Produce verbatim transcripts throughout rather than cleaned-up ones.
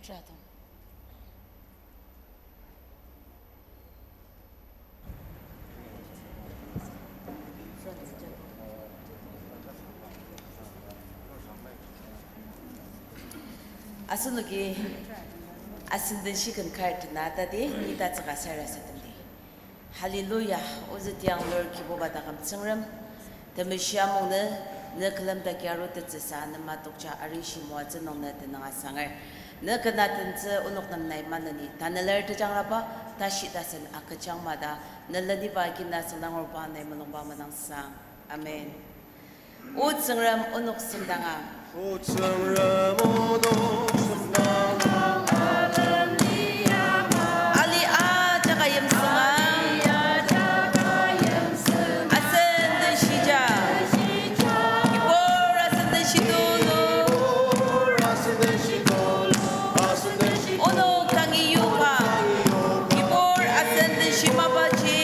Asenoki asen den shiken kar tena tadi, ni tatsüka sarasademdi. Hallelujah, ozü tiang lur Kibuba taküm Tsüngrem, temeshi amungnü, ne külemdaki arutettsüsa ne matokja arishi moatsü nung ne tenüng asanger. Ne kena tentsü onok nem nai maneni, tanülar tejangraba, tashi tasen aküjang mada, ne leniba kina süngdangrokba nai mulungba madangsang. Amen. O Tsüngrem onok semdanga. O Tsüngrem onok semdanga. Ali ajaka yimsünga. Asen den shija. Kibur asen den shitulu. Onok tangi yuka. Kibur asen den shimabaji.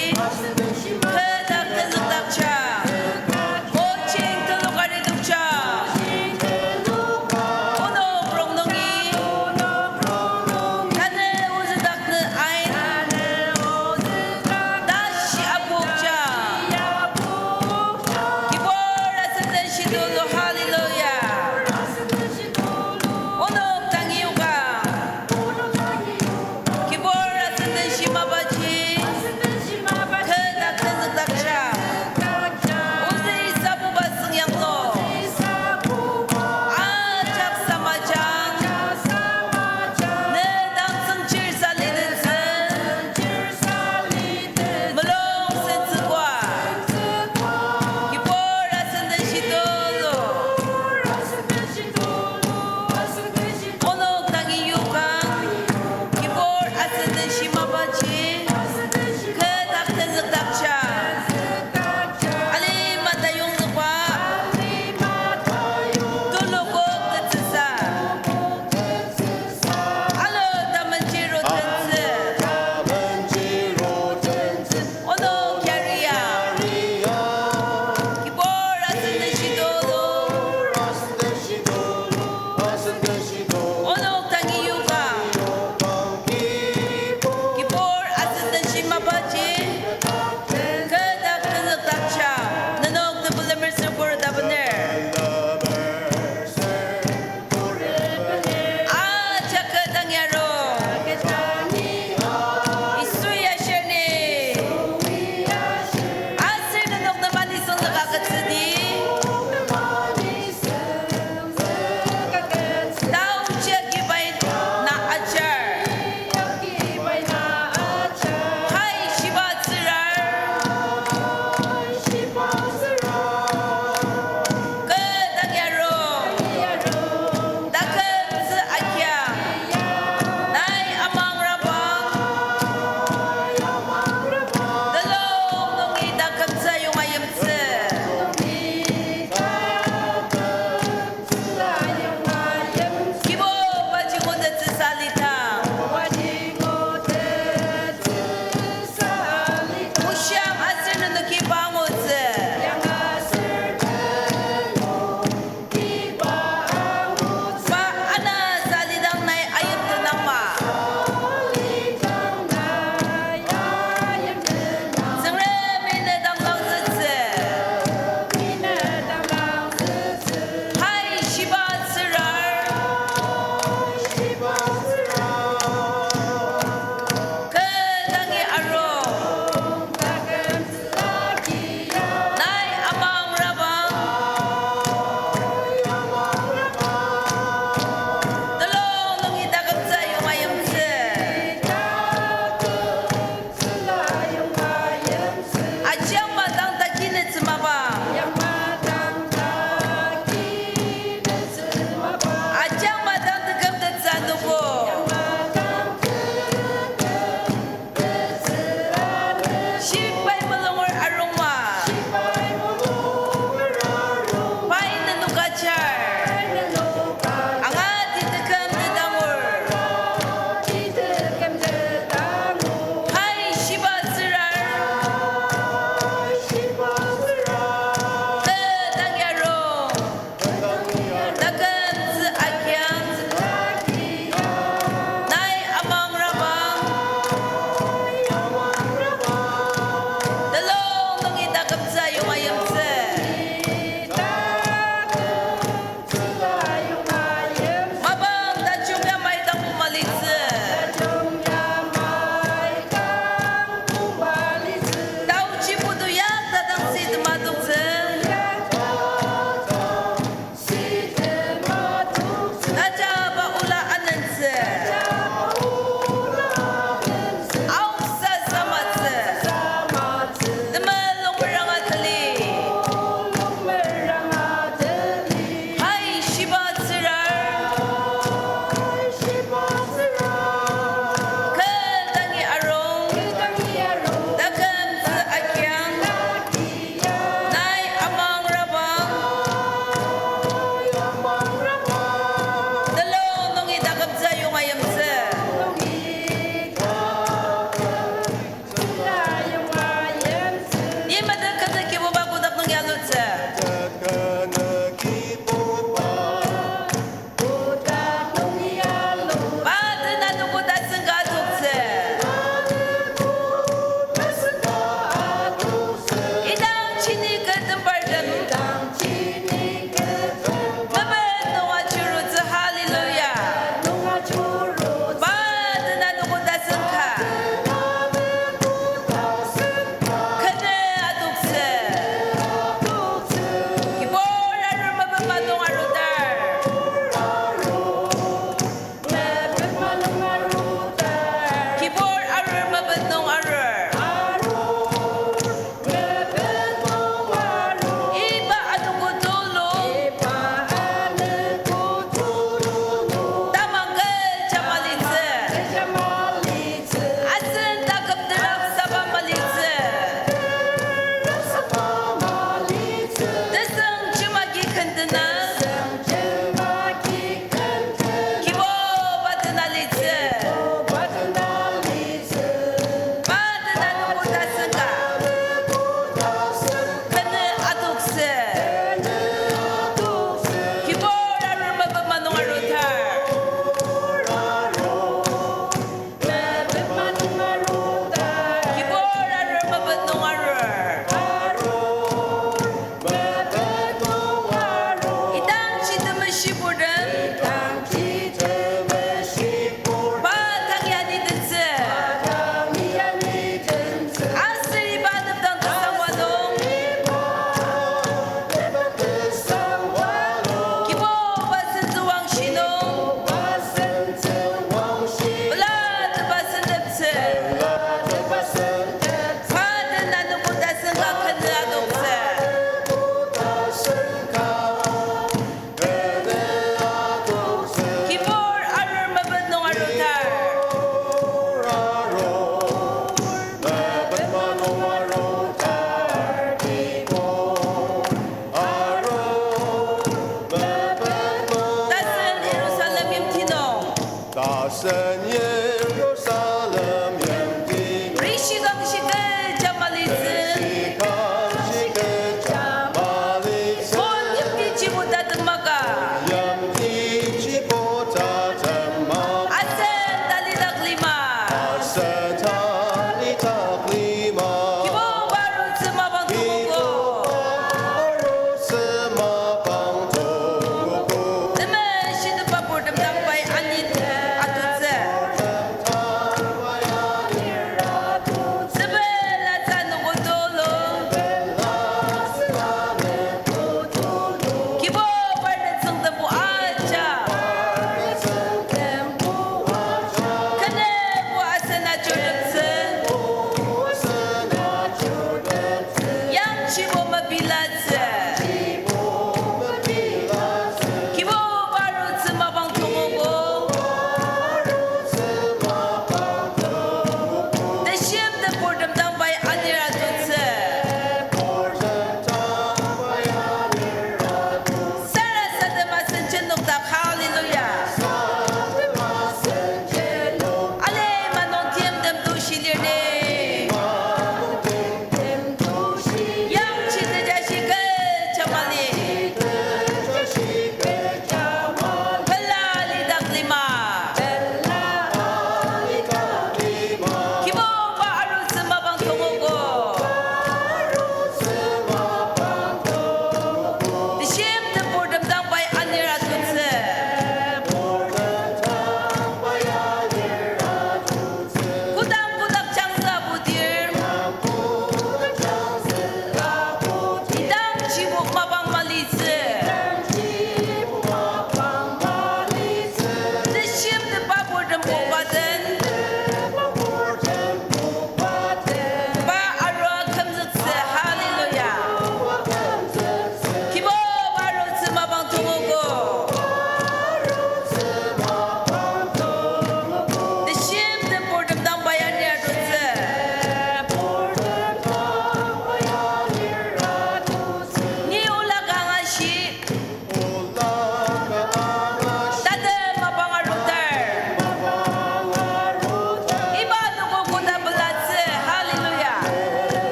Kü dak tenzükdakja. Koching telok aridokja. Onok rongnungi. Tanü ozüdaknü ain. Tashi apokja. Kibur asen den shitulu, hallelujah. Onok tangi yuka. Kibur asen den shimabaji. Kü dak tenzükdakja. Ozü isabuba süngyanglu. Ajak samajang. Ne dang tsüngchir salidettsü. Mulung sentsükwa. Kibur asen den shitulu. tena. Kibuba tena litsü. Pa tena nungbo tasen ka kenü adoktsü. Kibur arur mepet ma nung arutar. Kibur arur mepet nung arur. Idangji temeshi purtem. Pa tangi ani tentsü. Aser iba nemdang tesangwa nung. Kibuba sentsü wangshi nung. Pelateba senteptsü. Pa tena nungbo tasen ka kenü adoktsü. Kibur arur mepet nung arutar. Tasen Jerusalem yimti nung. Tasen Jerusalem yimti nung. Rishi kangshi kecha malitsü. Rishi kangshi kecha malitsü. Pon yimti chibuta temaka. Yimti chibuta temaka. Asen talidak lima. Asen talidak lima. Kibuba arutsü mapang tongogo. Kibuba arutsü mapang tongogo. Temeshitepba purtem dang pai anit atutsü.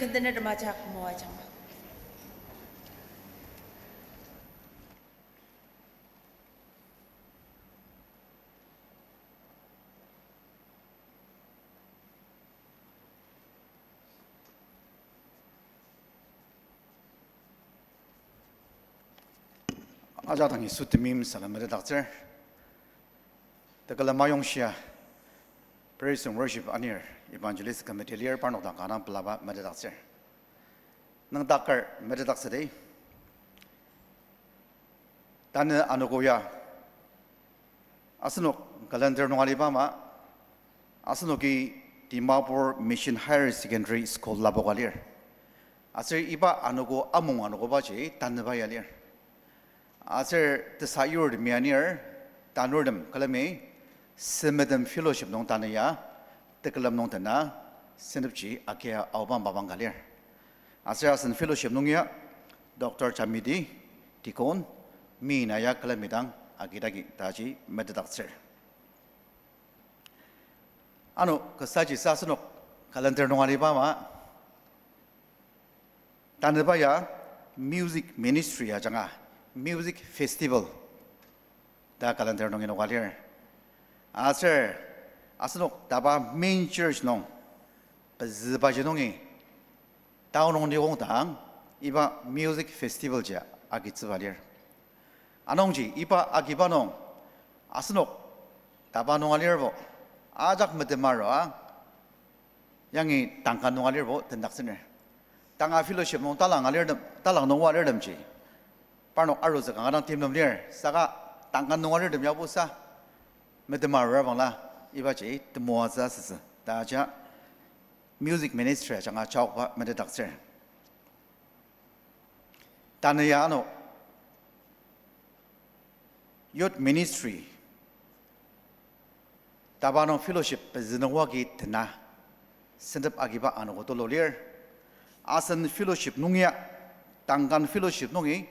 Tener tema ajak moajang. Ajak dangi sütemim salem metetdaktsür. Tekülem ayongshia, praise and worship anir, evangelist committee lir parnok dang kanga pelaba metetdaktsür. Nüngdaker metetdaktsüdi. Tanü anogo ya, asenok calendar nung aliba ama, asenoki Dimapur Mission Higher Secondary School lapoka lir. Aser iba anogo amung anogobaji tanüba ya lir. Aser tesayurtemi anir, tanurtem külemi, Semetem Fellowship nung tanü ya, tekülem nung tena, senepji akia aoba mapang ka lir. Aser asen fellowship nung ya, Doctor Chamidi, Deacon, mi na ya külemi dang agidagi taji metetdaktsür. Ano, kasaji sa asenok calendar nung aliba ama, tanüba ya music ministry ajanga, music festival ta calendar nungi noka lir. Aser asenok taba main church nung, pezübaji nungi, town nung nikong dang, iba music festival ji agitsüba lir. Anungji iba agiba nung, asenok taba nung alirbo, ajak metemarua, yangi tangka nung alirbo tendaktsüner. Tanga fellowship nung talang alirtem, talang nung alirtemji, parnok arutsü kanga dang timtem lir, saka tangka nung alirtem yabusa, metemarua bangla, ibaji temoatsü asütsü ta aja music ministry ajanga chaokba metetdaktsür. Tanü ya ano youth ministry, taba nung fellowship pezü nung wagi tena, sentep agiba anogo tulu lir. Asen fellowship nung ya, Tangkan fellowship nungi,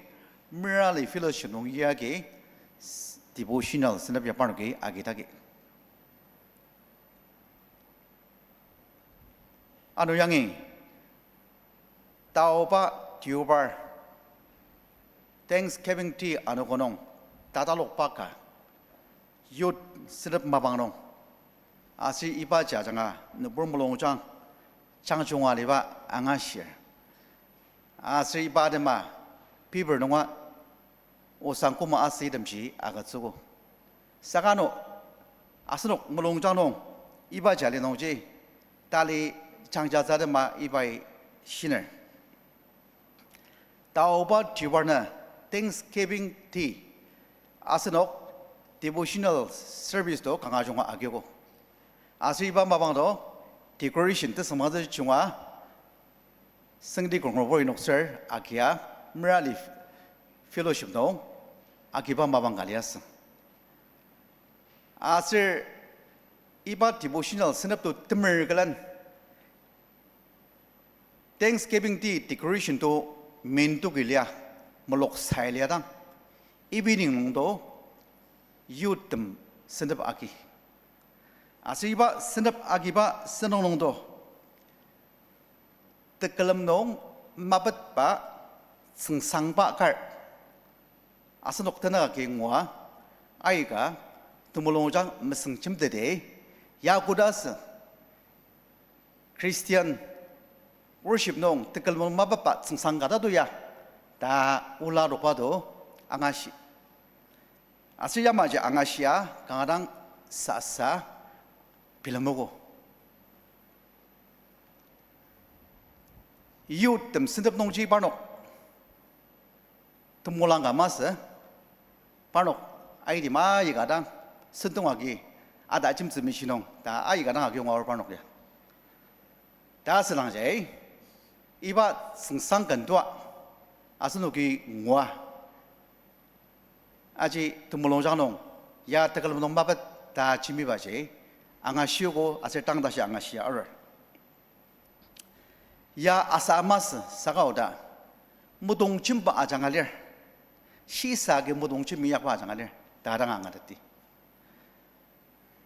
Merali fellowship nung yagi, s-, devotional sentep ya parnoki agidagi. Ano yangi, taoba deobar, Thanksgiving Day anogo nung, tatalokba ka, youth sentep mapang nung, aser iba jajanga nübur mulungjang, jangjunga aliba angashir. Aser iba atema, paper nunga, osang koma asütemji agütsüogo. Saka ano, asenok mulungjang nung, iba jali nungji, tali jangjatsü atema ibai shiner. Taoba deobar nü Thanksgiving Day, asenok devotional service to kanga junga agiogo. Aser iba mapang to decoration tesüngmangtsü junga, sengdi kongro bor inokser agia Merali fellowship nung agiba mapang ka liasü. Aser iba devotional sentep to temer külen Thanksgiving Day decoration to main toki lia, mulok sai lia dang, evening nung to youth tem sentep agi. Aser iba sentep agiba sentong nung to tekülem nung mapetba tsüngsangba kar asenok tenük agi ngua aika temulungjang mesüng jemtete ya koda asü Christian worship nung tekülem nung mapetba tsüngsang ka ta to ya ta ola adokba to angashi. Aser yamaji angashia kanga dang sasa bilemogo. Youth tem sentep nungji parnok temolang ka masü, parnok aidima aika dang sentong agi ata jemtsü mishi nung ta aika dang agi ngua aor parnok ya. Ta asüdangji, iba tsüngsang ken tua asenoki ngua aji temulungjang nung ya tekülem nung mapet ta jembibaji angashiogo aser tang tashi angashia arur. Ya asa masü saka oda, mudong jemba ajanga lir, shisa agi mudong jembi yakba ajanga lir ta dang angateti.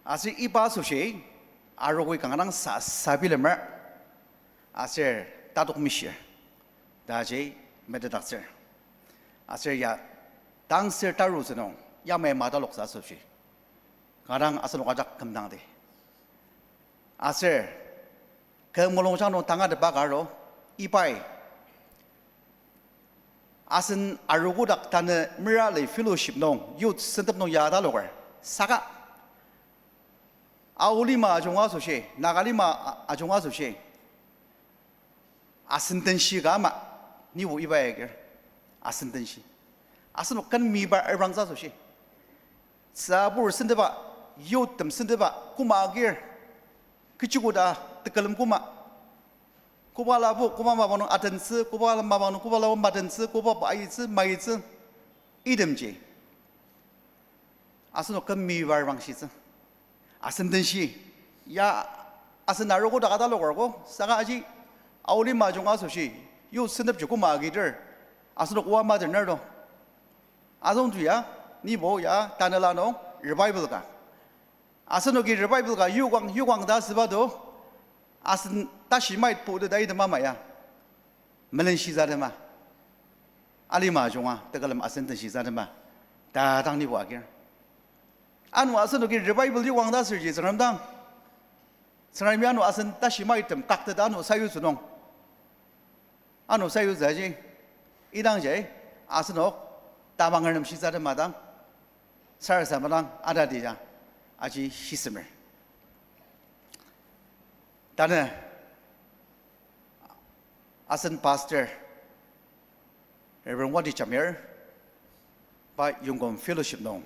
Aser iba asoshi, arogoi kanga dang sa, sa bilemer. Aser tatok mishir, ta ji metetdaktsür. Aser ya, tang ser tarutsü nung, yamai mataloktsü asoshi, kanga dang asenok ajak kümdangdi. Aser, kü mulungjang nung tangatetba ka aru, ibai asen arogodak tanü merali fellowship nung youth sentep nung ya taloker, saka Ao lima ajunga asoshi, Naga lima a-, ajunga asoshi, asen tenshi ka ama, nibo iba agir, asen tenshi. Asenok ken mibar arangtsü asoshi, tsübur sentepa, youthtem sentepa, koma agir, kechi koda tekülem koma, koba labo, koba mapang nung atentsü, koba mapang nung, koba labo matentsü, koba pa aitsü, maitsü, itemji asenok ken mibar bangshitsü. Asen tenshi, ya, asen arogo dak atalokerko, saka aji, Ao lima ajunga asoshi, youth sentepji koma agiter, asenok oa matener to. Azüngju ya, nibo ya, tanela nung revival ka, asenoki revival ka yokang, yokang ta süba to, asen tashi mait pute ta item ama ya, melenshitsü atema, alima ajunga tekülem asen tenshitsü atema, ta dang nibo agir. Ano asenoki revival yokang ta sürji Tsüngrem dang, Tsüngremi ano asen tashi maitem kakteta ano sayutsü nung, ano sayutsü aji, idangji, asenok tamangertem shitsü atema dang, sarasadema dang atadi ja, aji shisemer. Tanü asen pastor, Reverend Wati Jamir, pa Yongküm Fellowship nung,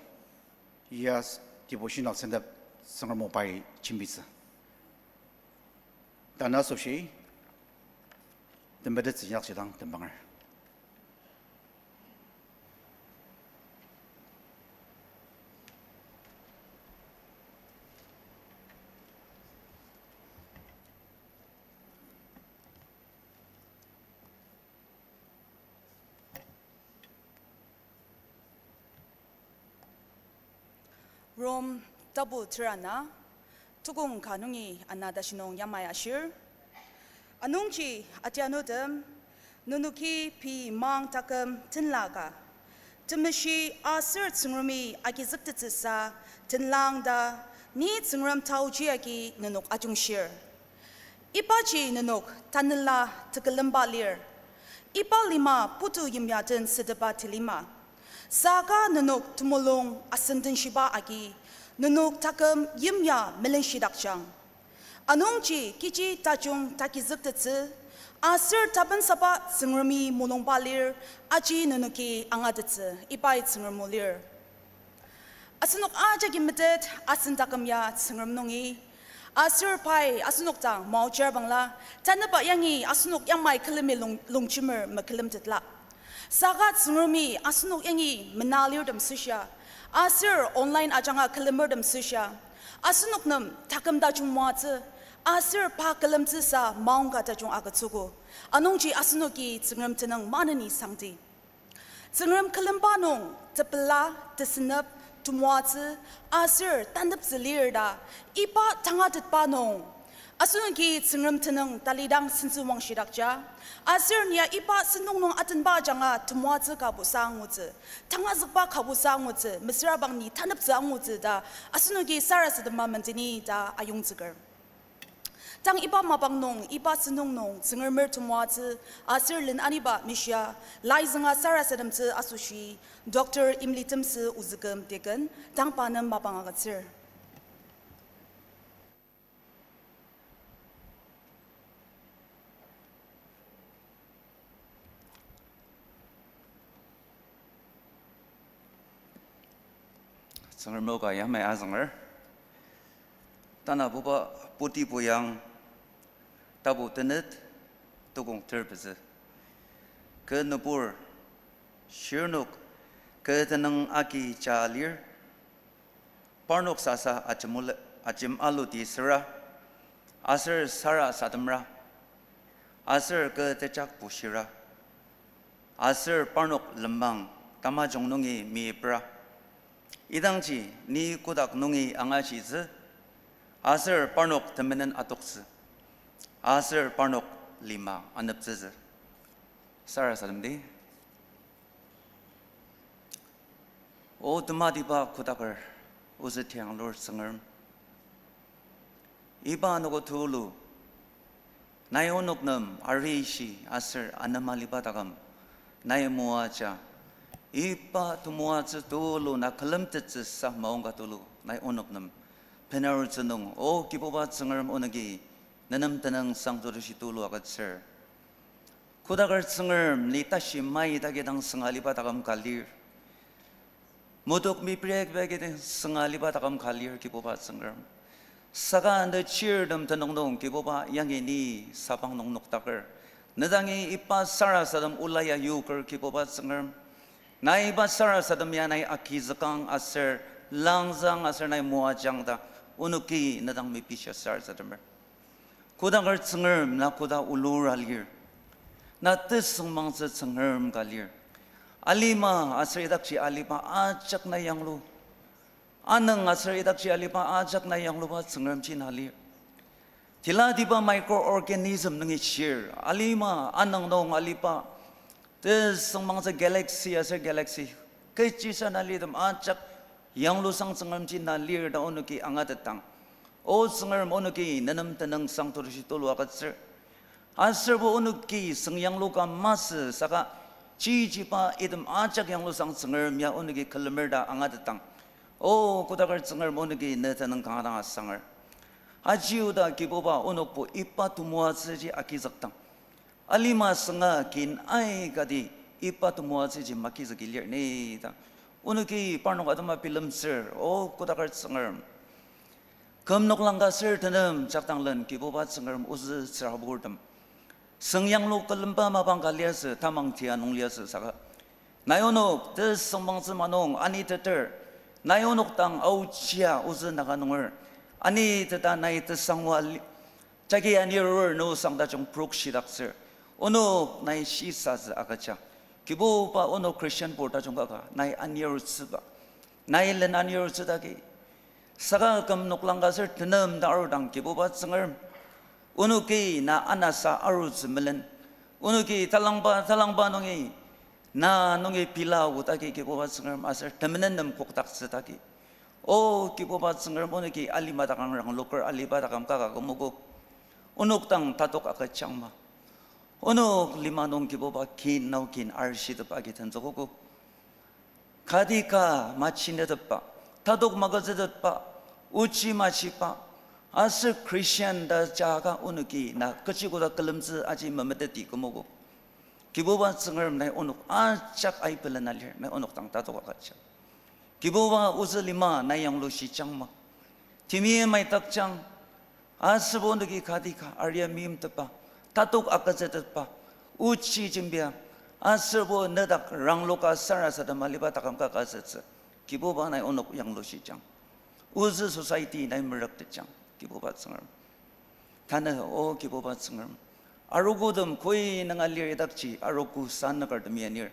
yes, devotional sentep Tsüngrem o pai jembitsü. Tanü asoshi, tembetettsü yakjidang tembanger. Rom tapu tera ana, tukong ka nungi ana tashi nung yamai ashir. Anungji atianutem, nenoki pei mang taküm tenla ka, temeshi aser Tsüngremi agizüktettsüsa tenlang ta ni Tsüngrem taoji agi nenok ajungshir. Ibaji nenok tanela tekülemba lir. Iba lima putu yimya den sütepa tilima. Saka nenok temulung asendenshiba agi, nenok taküm yimya melenshidakjang. Anungji kechi tajung tagizüktettsü, aser tapensaba Tsüngremi mulungba lir, aji nenoki angatettsü, ibai Tsüngrem o lir. Asenok ajaki metet asen taküm ya Tsüngrem nungi, aser pai asenok dang maojar bangla, tanüba yangi asenok yamai külemi lung-, longjemer mekülemtetla. Saka Tsüngremi asenok yangi mena lirtem süshia, aser online ajanga külemertem süshia, asenok nem taküm tajung moatsü, aser pa külemtsüsa maongka tajung agütsüogo. Anungji asenoki Tsüngrem tenüng maneni sangdi. Tsüngrem külemba nung tepela, tesünep, temoatsü, aser taneptsü lir ta, iba tangatetba nung asenoki Tsüngrem tenüng talidang sentsüwangshidakja, aser nia iba sentong nung atenba ajanga temoatsü kabusa angutsü, tangazükba kabusa angutsü, mesüra bang ni taneptsü angutsü ta asenoki sarasadema mendeni ta ayongzüker. Tang iba mapang nung, iba sentong nung Tsüngremer temoatsü aser len aniba mishia, lai zünga sarasademtsü asoshi, Doctor Imlitemsü Ozüküm Deacon, tang pa nem mapang agütsür. Tsüngrem o ka yamai azünger. Tanabuba Putipu yang tapu tenet tukong ter pezü. Kü nübur, shirnok kü tenüng agi ja lir, parnok sasa ajemul-, ajem aluti süra, aser sarasademra, aser kü tejak bushira, aser parnok lenmang tamajung nungi meyipra. Idangji ni kotak nungi angashitsü, aser parnok temenen adoktsü, aser parnok lima aneptsütsü. Sarasademdi. O tematiba kodaker, ozü tianglur Tsüngrem. Iba anogo tulu, nai onok nem arishi aser anema aliba taküm nai moaja. Iba temoatsü tulu na külemtettsüsa maongka tulu nai onok nem benarutsü nung, O Kibuba Tsüngrem, onoki nenem tenüngsang tetushi tulu agütsür. Kodaker Tsüngrem, ni tashi mai ita kidang sünga aliba taküm ka lir. Mutuk mipirek bagi den sünga aliba taküm ka lir, Kibuba Tsüngrem. Saka ne chirtem tenüng nung, Kibuba, yangi ni sabang nung nokdaker, ne dangi iba sarasadem ola ya yoker, Kibuba Tsüngrem. Nai iba sarasadem ya nai agizükang aser langzang aser nai moajang ta onoki ne dang mepishia sarasademer. Kodaker Tsüngrem, na koda olura lir. Na tesüngmangtsü Tsüngrem ka lir. Alima aser idakji aliba ajak na yanglu. Anüng aser idakji aliba ajak na yangluba Tsüngremji na lir. Tilatiba microorganism nungi shir, alima anüng nung aliba tesüngmangtsü galaxy aser galaxy, kechisa na litem ajak yanglusang Tsüngremji na lir ta onoki angatetang, O Tsüngrem, onoki nenem tenüngsang tetushi tulu agütsür. Aserbo onoki süngyanglu ka masü saka chichiba item ajak yanglusang Tsüngrem ya onoki külemer ta angatetang, O kodaker Tsüngrem, onoki ne tenüng kanga dang asanger. Aji oda Kibuba, onokbo iba temoatsüji agizükdang, alima sünga kin aikati iba temoatsüji magizüki lir ni ta onoki parnok atema bilemtsür, O kodaker Tsüngrem. Küm noklang ka ser tenem jakdanglen Kibuba Tsüngrem, ozü tsüraburtem, süngyanglu külemba mapang ka liasü, tamang tia nung liasü saka, nai onok tesüngmangtsü ma nung aniteter, nai onok dang aochia ozü Naga nunger aniteta nai tesangwa li-, jagi anirur nü osang tajung prok shidaktsür. Onok nai shisatsü agüja. Kibuba, onok Christian pur tajung kaka nai anirutsüba, nai len anirutsü dagi. Saka küm noklang ka ser tenem ta arudang, Kibuba Tsüngrem, onoki na anasa arutsü melen, onoki talangba talangba nungi, na nungi pila o dagi, Kibuba Tsüngrem, aser temenen nem kokdaktsü dagi, O Kibuba Tsüngrem, onoki alima takang rangloker aliba taküm kaka kümogo, onok dang tatok agüjangma. Onok lima nung, Kibuba, kin nao kin arishitep agi tenzükogo. Kati ka machinetepba, tatok magütsütetba, ochi machiba, aser Christian ta jaka onoki na kechi koda külemtsü aji memeteti kümogo. Kibuba Tsüngrem, nai onok ajak aibelena lir, nai onok dang tatok agüja. Kibuba, ozü lima nai yanglushijangma. Timia maidakjang, aserbo onoki kati ka aria meimtepba, tatok agütsütetba, ochi jembia, aserbo nedak rangloka sarasadema aliba taküm kaka asütsü, Kibuba, nai onok yanglushijang. Ozü society nai merüktetjang, Kibuba Tsüngrem. Tanü, O Kibuba Tsüngrem, arogotem koi nunga lir idakji, arogo sanükertem yanir,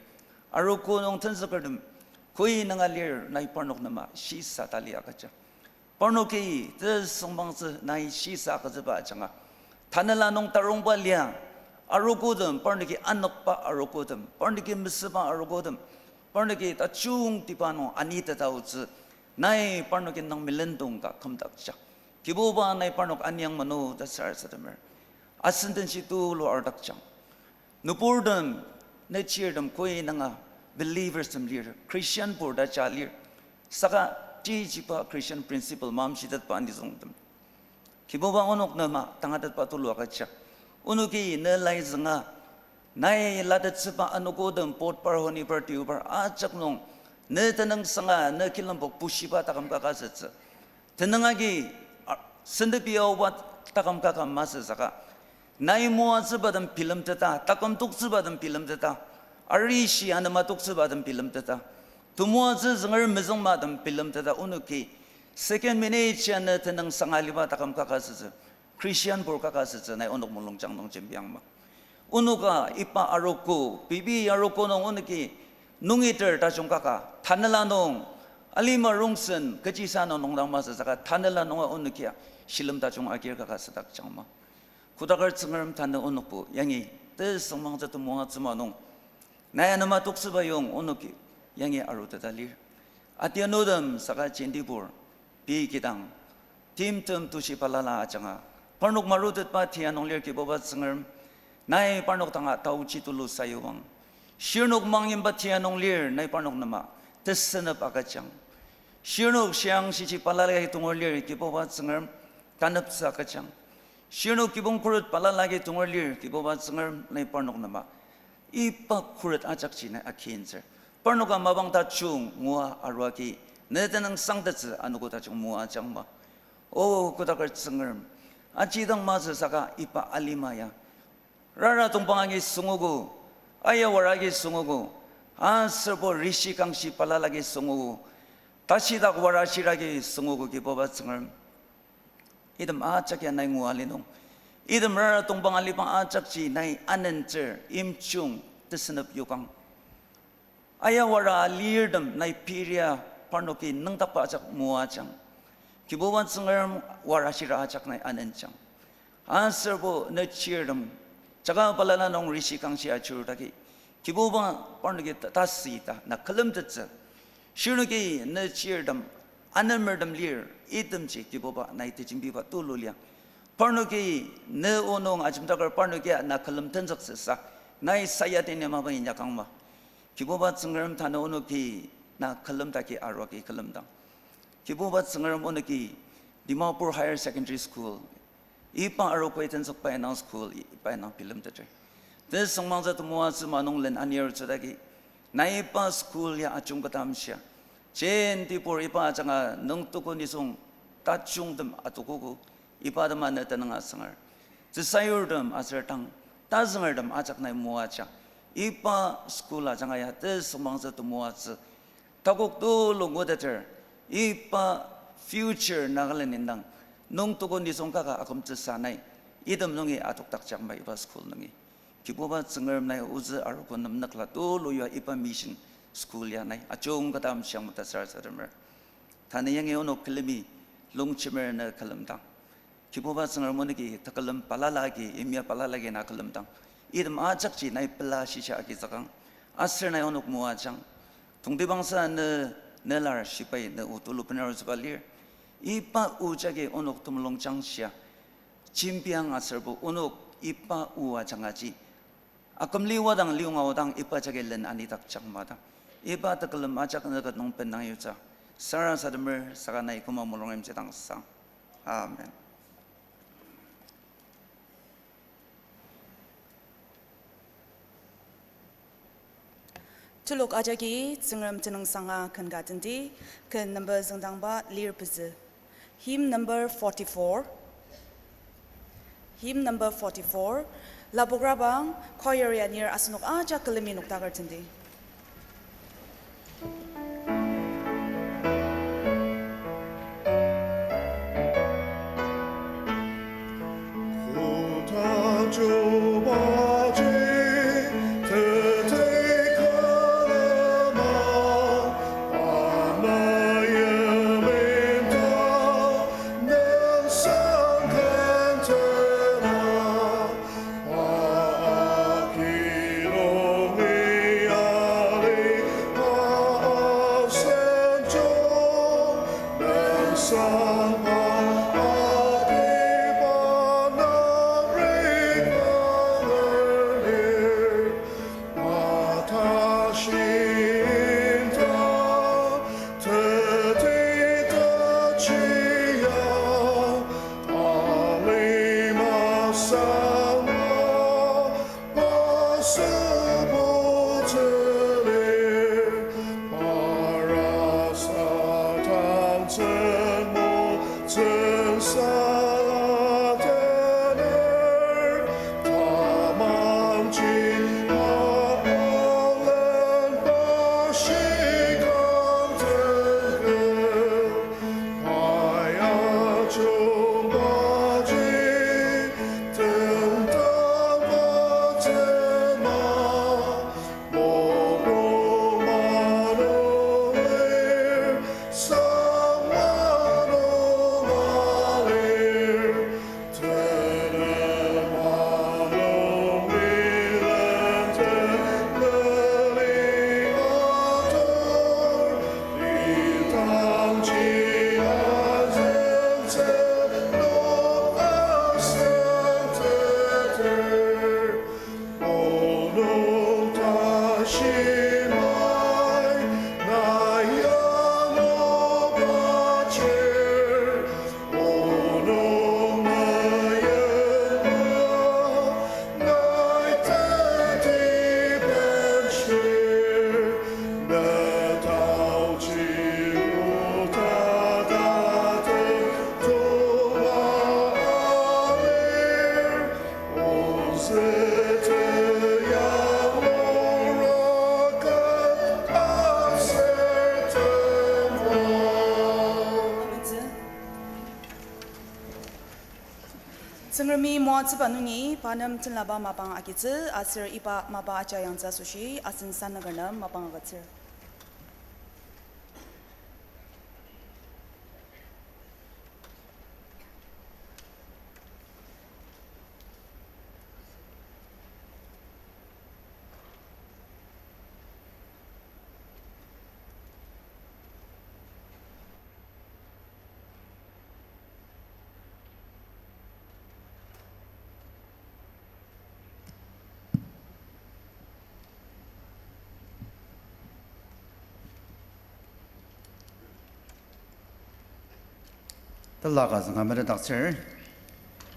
arogo nung tenzükertem koi nunga lir, nai parnok nem shisa tali agüja. Parnoki tesüngmangtsü nai shisa agütsüba ajanga, tanela nung tarongba lia arogotem, parnoki anokba arogotem, parnoki mesüba arogotem, parnoki tajungtiba nung aniteta aotsü, nai parnoki nang melendong ka kümdakja. Kibuba, nai parnok aniang mano ta sarasademer. Asen denshi tulu ardakjang. Nüburtem, nechirtem koi nunga believers tem lir, Christian pur ta ja lir. Saka tijiba Christian principle mamshitetba anizüngtem, Kibuba, onok nem tangatetba tulu agüja. Onoki ne lai zünga, nai latettsüba anogotem, Bodhbar, Honibar, Deobar ajak nung, ne tenüngsanga, ne kilembo bushiba taküm kaka asütsü. Tenüng agi, a, sentepi aoba taküm kaka masü saka, nai moatsübatem bilemteta, taküm toktsübatem bilemteta, arishi anema toktsübatem bilemteta, temoatsü zünger mezüngmatem bilemteta, onoki second minute ya ne tenüngsanga aliba taküm kaka asütsü, Christian pur kaka asütsü, nai onok mulungjang nung jembiangma. Onoka iba arogo, pei pei arogo nung onoki nungiter tajung kaka, tanela nung, alima rongsen kechisa nung nüngdang masü saka, tanela nunga onokia shilem tajung agir kaka südakjangma. Kodaker Tsüngrem, tanü onokbo yangi tesüngmangtsü temoatsü ma nung, nai anema toktsüba yong onoki yangi aruteta lir. Atianutem saka jentibur, pei kidang, timtem tushi balala ajanga, parnok marutetba tia nung lir Kibuba Tsüngrem, nai parnok danga taochi tulu sayuang. Shirnok mangyimba tia nung lir nai parnok nema tesünep agüjang. Shirnok shiang shiji balala agi tongur lir Kibuba Tsüngrem, taneptsü agüjang. Shirnok kibong khuret balala agi tongur lir Kibuba Tsüngrem, nai parnok nema iba khuret ajakji nai akintsür. Parnoka mapang tajung ngua aruagi ne tenüng sangtettsü anogo tajung moajangma. O Kodaker Tsüngrem, aji dang masü saka iba alima ya rara tongpang agi süngogo, ayawara agi süngogo, aserbo rishi kangshi balala agi süngogo, tashidak wara shira agi süngogo Kibuba Tsüngrem. Item ajak ya nai ngua li nung, item rara tongpang alibang ajakji nai anentsür, imjung, tesünep yokang. Ayawara alirtem nai piria parnoki nüngdakba ajak moajang. Kibuba Tsüngrem, wara shira ajak nai anenjang. Aserbo ne chirtem, jaka balala nung rishi kangshi ajurtaki, Kibuba, parnoki ta-, tasüta na külemtettsü. Shirnoki ne chirtem, anemertem lir, itemji Kibuba nai tejembiba tulu lia. Parnoki ne o nung ajemdaker parnoki na külem tenzüktsüsa, nai sayadini mapa inyakangma. Kibuba Tsüngrem, tanü onoki na külemdaki aruagi külemdang. Kibuba Tsüngrem, onoki Dimapur Higher Secondary School, iba arogo tenzükba indang school, iba indang bilemteter. Tesüngmangtsü temoatsü ma nung len anirtsüdaki, nai iba school ya ajungketa amshia, jentibur iba ajanga nüngtugu nisung tajungtem atokogo, iba tema ne tenüng asüngar. Tsüsayurtem aser tang tazüngertem ajak nai moajang. Iba school ajanga ya tesüngmangtsü temoatsü takok tulu nguteter, iba future Nagaland indang nüngtugu nisung kaka akümtsüsa nai item nungi adokdakjangma iba school nungi. Kibuba Tsüngrem, nai ozü arogo nem nükla tulu yua iba mission school ya nai ajungketa amshiang mata sarasademer. Tanü yangi onok külemi longjemer ne külemdang. Kibuba Tsüngrem, onoki tekülem balala agi, imya balala agi na külemdang. Item ajakji nai pela shisa agizükang. Aser nai onok moajang. Tongtibangsa ne, ne lar shibai ne o tulu benarutsüba lir. Iba o jagi onok temulungjang shia jembiang aserbo onok iba o ajangaji akümli wadang liunga odang iba jagi len anidakjang madang. Iba tekülem ajak nüket nung bendang yutsü. Sarasademer saka nai küma mulung yimjidang sang. Amen. Telok ajaki Tsüngrem tenüngsanga ken ka tendi, ken number züngdangba lir pezü. Hymn number forty-four. Hymn number forty-four. Lapokrabang choir ya nir asenok ajak külemi noktaker tendi. Ni moatsüba nungi pa nem tenlaba mapang agitsü aser iba mapa aja yangtsü asoshi asen sanaker nem mapang agütsür. Tela ka zünga metetdaktsür,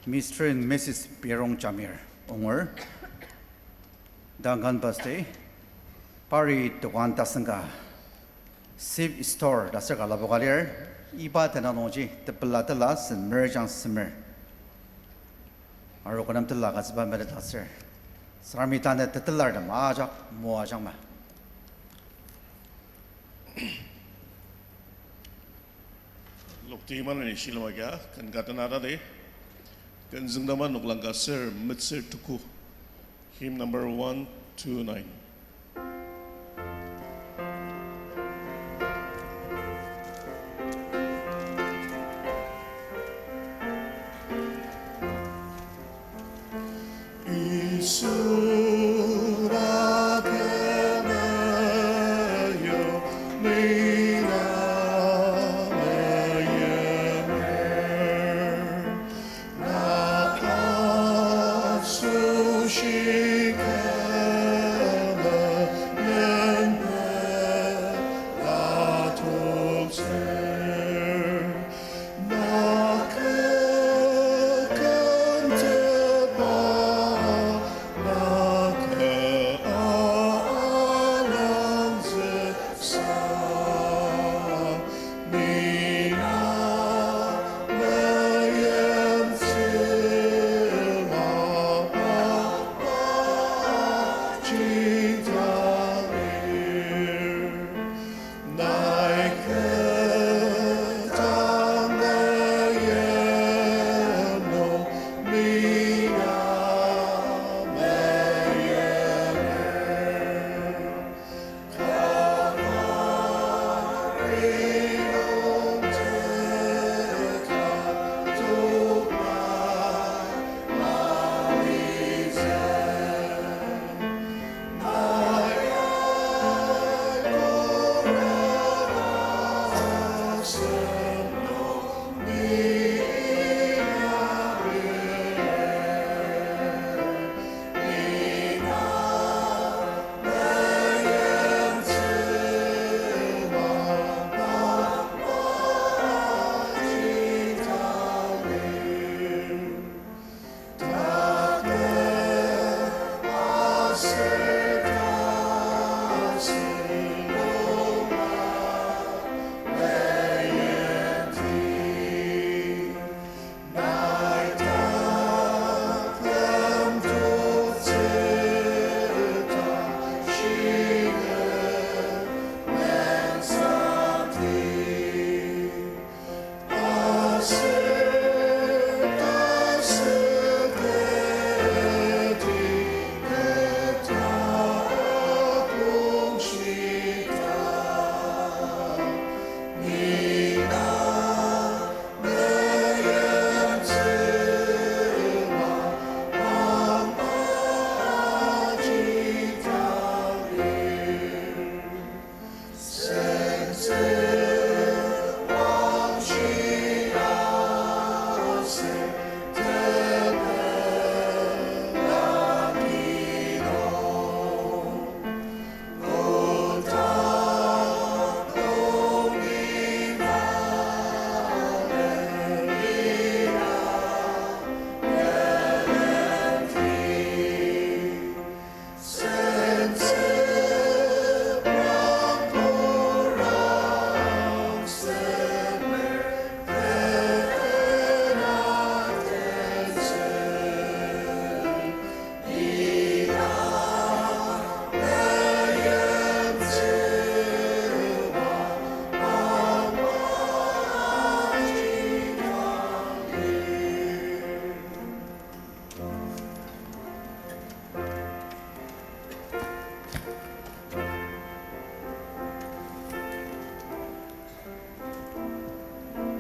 Mister and Missus Pierong Jamir, ongur, Duncan Baste, pari dokan tasen ka, Save Store ta sür ka lapoka lir, iba tenüng nungji tepela tela sen merjang semer. Aru kü nem tela ka züba metetdaktsür. Sarasadem tanü tetelartem ajak moajangma. Lokti maneni shilem agia, ken ka tena tadi. Ken züngdama noklang ka ser metsür tuku. Hymn number one two nine.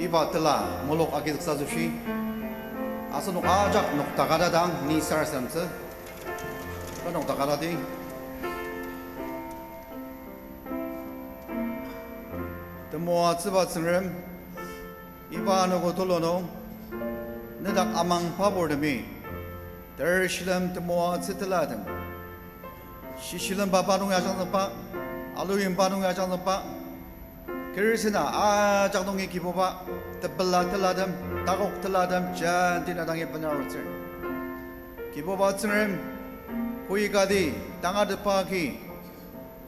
Iba tela mulok agizüksa asoshi, asenok ajak noktakadadang ni sarasademtsü, iba noktakadadi. Temoatsüba Tsüngrem, iba anogo tulu nung, nedak amang paburtemi, ter shilem temoatsü telatem, shishilemba pa nungi ajangzükba, aluyimba nungi ajangzükba, kerisina ajak nungi Kibuba, tepela telatem, takok telatem, jenti na dangi benarutsür. Kibuba Tsüngrem, koikati, tangatetba agi,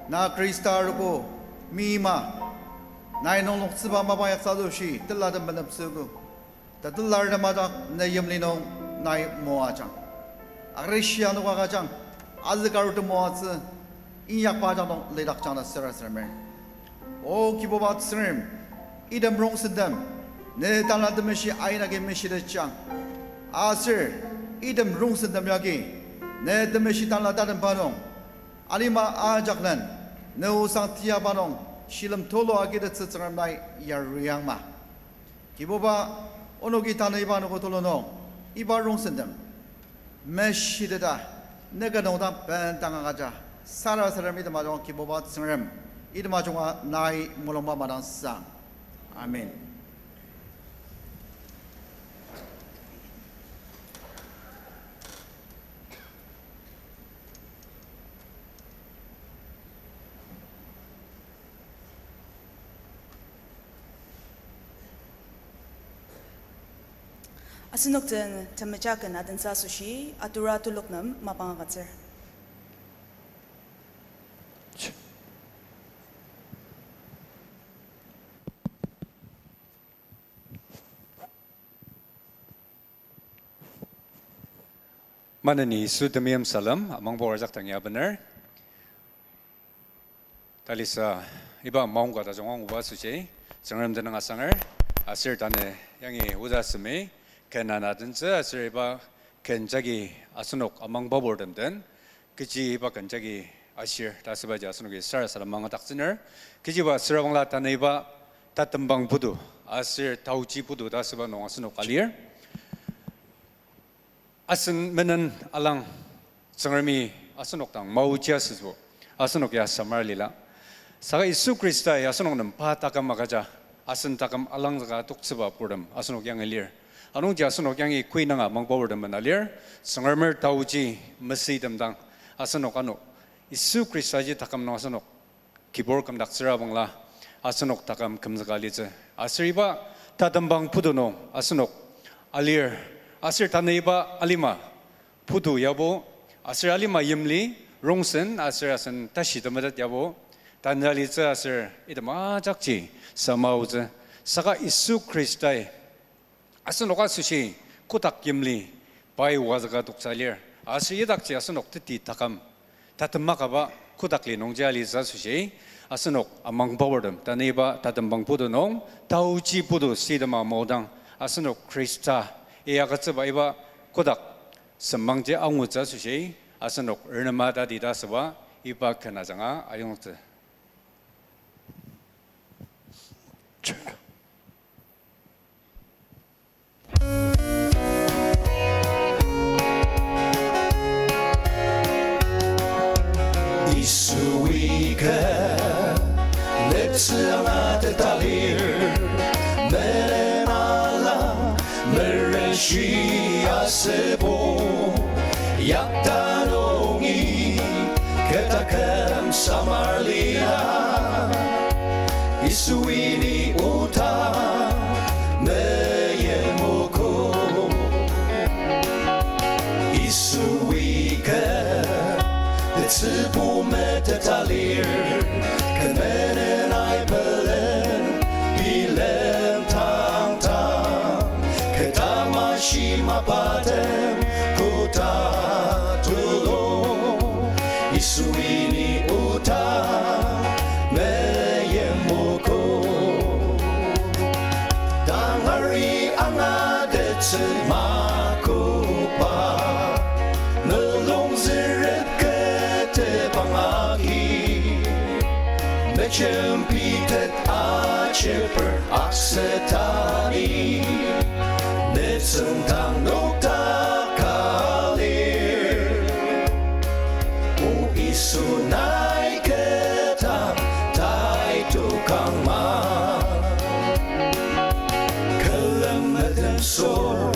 na Khrista arogo, mima, nai nungloktsüba mapa yaksa asoshi, telatem menemtsüogo. Tatelatem ajak ne yimli nung nai moajang. Akrishi anoka kajang, azükartem moatsü, inyakba ajak nung lidakjang ta sarasademer. O Kibuba Tsüngrem, item rongsentem, ne Tanela Temeshi ain agi meshitetjang. Aser, item rongsentem yagi, ne temeshi Tanela tatemba nung, alima ajak len, ne osang tiaba nung, shilem tulu agitettsü Tsüngrem nai yariangma. Kibuba, onoki tanü iba anogo tulu nung, iba rongsentem meshiteta, ne kü nung dang bendang agüja, sarasadem item ajunga Kibuba Tsüngrem, item ajunga nai mulungba madangsang. Amen. Asenok den temeja ken adentsü asoshi atura telok nem mapang agütsür. Maneni Yisu temeim salem, amangba ajak dangi abener. Talisa, iba maongka tajung anguba asoshi, Tsüngrem tenüng asanger, aser tanü yangi oda semi, ken ana adentsü, aser iba ken jagi asenok amangba burtem den, kechi iba ken jagi ashir, ta asübaji asenoki sarasadem mangadaktsüner, kechiba süra bangla tanü iba tatembang putu, aser taochi putu ta asüba nung asenok alir. Asen menen alang Tsüngremi asenok dang maoji asütsü, asenok ya samar lila. Saka Yisu Khristai asenok nem pa taküm agüja, asen taküm alangzüka toktsüba purtem asenok yangi lir. Anungji asenok yangi kuinanga mangba purtem mena lir, Tsüngremer taoji mesüitem dang asenok ano Yisu Khristaji taküm nung asenok kibur kümdaktsüra bangla, asenok taküm kümzüka litsü. Aser iba tatembang putu nung asenok alir, aser tanü iba alima putu yabo, aser alima yimli rongsen aser asen tashi temetet yabo, tanü alitsü aser item ajakji samaotsü. Saka Yisu Khristai asenok asoshi kotak yimli pai wazüka toksa lir. Aser idakji asenok teti taküm tatem akaba kotak li nungji alitsü asoshi, asenok amangba purtem tanü iba tatembang putu nung taoji putu süitema maodang asenok Khrista iyagütsüba iba kotak semangji angutsü asoshi, asenok renema tati ta asüba iba ken ajanga ayongtsü. Yisui kü lepsü angateta lir, menen ala merenshi asübo, yakta nungi kü taküm samar lila, Yisui ni oda meimogo. Yisui kü tetsübu meteta lir, kü menen aibelen bilem tangtang, kü tamashi mapatem koda tulu, Yisui ni oda meimogo. Tangari angatetsü makoba, mulung zürep ketebang agi, mejembitet Shepherd aksütani, nütsüng dang nokdaka lir. O Yisu nai keta tai tokangma. Külem metem sor,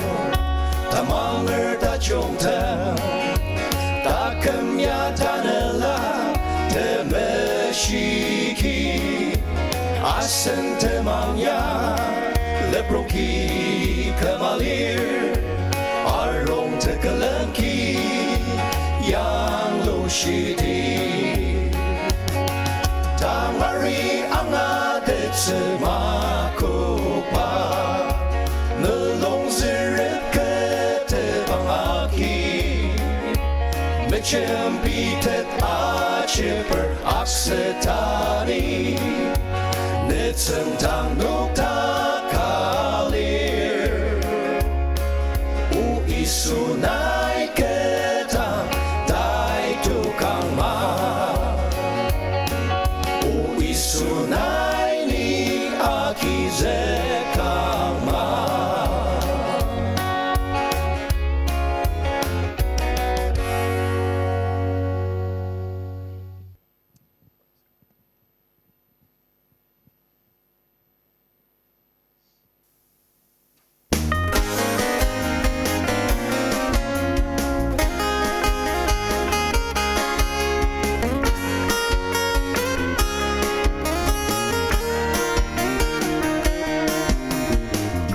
tamanger tajungtem, taküm ya tanela temeshiki. Asen temang ya leprongki küma lir, arong tekülengki yanglu shidi. Tangari angatettsü makokba, melung zürep ketebang agi, mejembitet ajeper aksütani, nütsüng dang nokdaka lir. O Yisu nai keta tai tokangma. O Yisu nai ni agizükangma.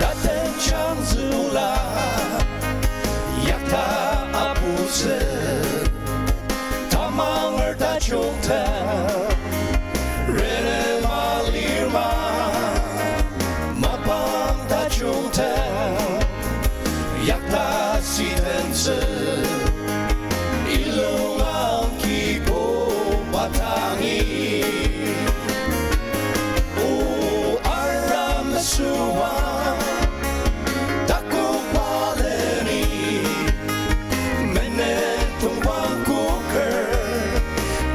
Taten changzüla yakta aputsü. Tamanger tajungtem, renema lirma, mapang tajungtem, yakta sitemtsü, ilungang kibong batangi. O aram mesüa, takokbaleni, menen tongpang koker,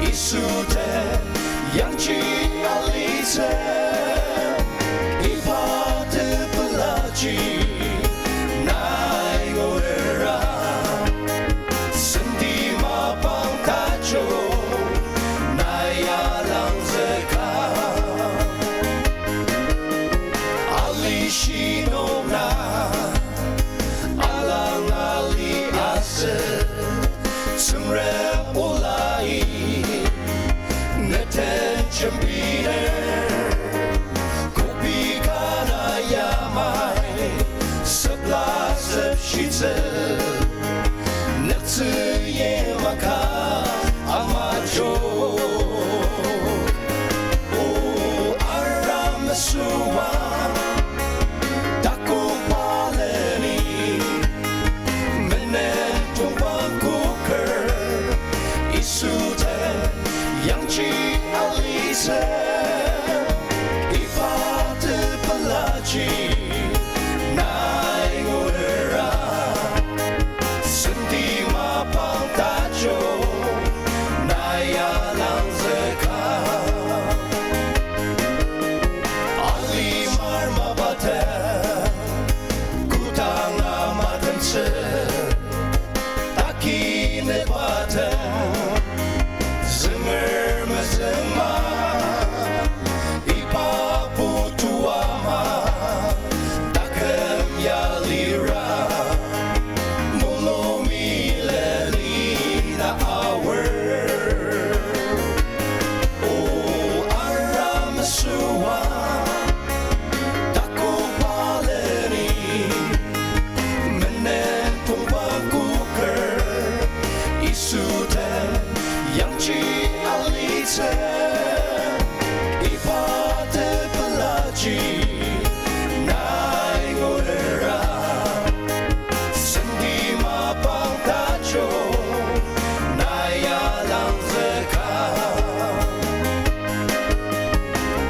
Yisu den yangji alitsü, iba tepelaji nai ngudera. Senti mapang tajung nai alangzüka. Ali shinokna alang ali asü, Tsüngrem olai neten jembiner, kopi kana yamai sepla sepshitsü, nüktsü yimaka amajok. O aram mesüa, takokbaleni, menen tongpang koker, Yisu den yangji alitsü, iba tepelaji nai ngudera. Senti mapang tajung nai alangzüka. Alimar mapatem, kodanga matemtsü, taki nepatem, zünger mezüngma, iba putu ama, taküm ya lira, mulung mi leni na aor. O aram mesüa, takokbaleni, menen tongpang koker, Yisu den yangji alitsü, iba tepelaji nai ngudera. Senti mapang tajung nai alangzüka.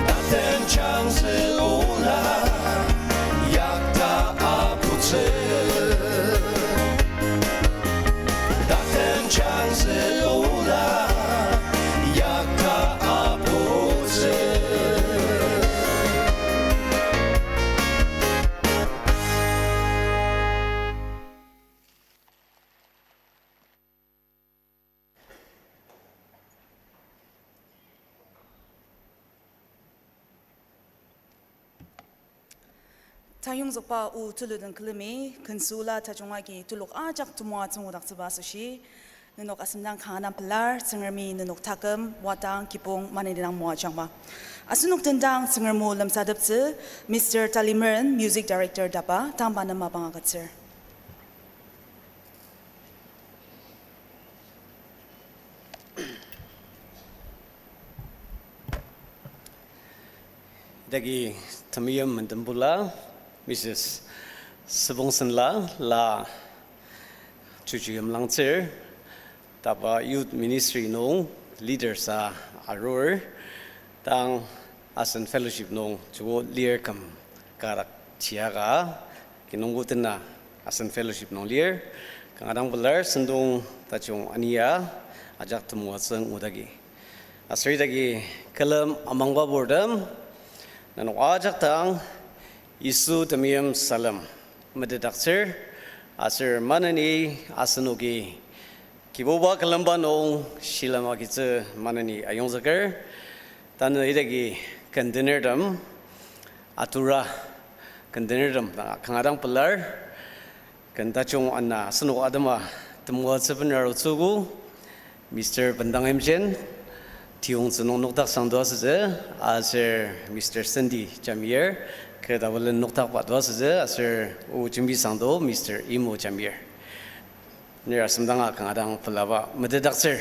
Taten changzü ola yakta aputsü. Taten changzü ola yakta Tayongzükba o tulu den külemi, kensüla tajung agi telok ajak temoatsü ngudaktsüba asoshi, nenok asüngdang kanga dang pelar, Tsüngremi nenok taküm, wadang, kibong, maneni dang moajangma. Asenok den dang Tsüngrem o lemsateptsü, Mister Talimeren, Music Director DABA, tangba nem mapang agütsür. Idaki temeim mendembula, Missus Sübongsenla, la chuchi yimlangtsür, taba Youth Ministry nung leader sa arur, tang asen fellowship nung joko lir küm kadak tiaka, kinungko tena asen fellowship nung lir, kanga dang pelar sentong tajung ania ajak temoatsü ngudaki. Aser idaki külem amangba purtem, nenok ajak dang Yisu temeim salem metetdaktsür, aser maneni asenoki Kibuba külemba nung shilem agitsü maneni ayongzüker. Tanü idaki kendenertem, atura kendenertem kanga dang pelar. Ken tajung ana asenok atema temoatsü bener arutsüogo, Mister Bendang Imchen, Tiyongtsü nung nokdaksang to asütsü, aser Mister Sandy Jamir, kü Tabelen nokdakba to asütsü, aser o jembisang to Mister Imo Jamir. Ner asüngdanga kanga dang pelaba metetdaktsür.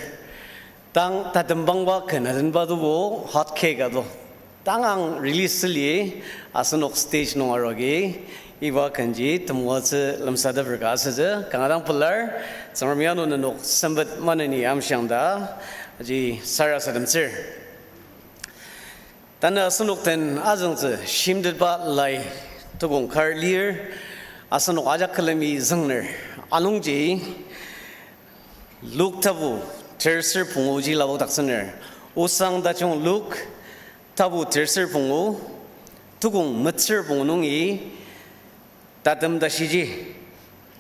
Tang tatembangba ken adenba tobo hot cake ato. Tangang release süli asenok stage nung arogi iba kenji temoatsü lemsateper ka asütsü kanga dang pelar, Tsüngremi ano nenok sempet maneni amshiang ta, aji sarasademtsür. Tanü asenok den azüngtsü shimtetba lai tukong kar lir, asenok ajak külemi züngner. Anungji Luk tapu terser punguji lapokdaktsüner. Osang tajung Luk tapu terser pungu, tukong metsür pungu nungi tatem tashiji,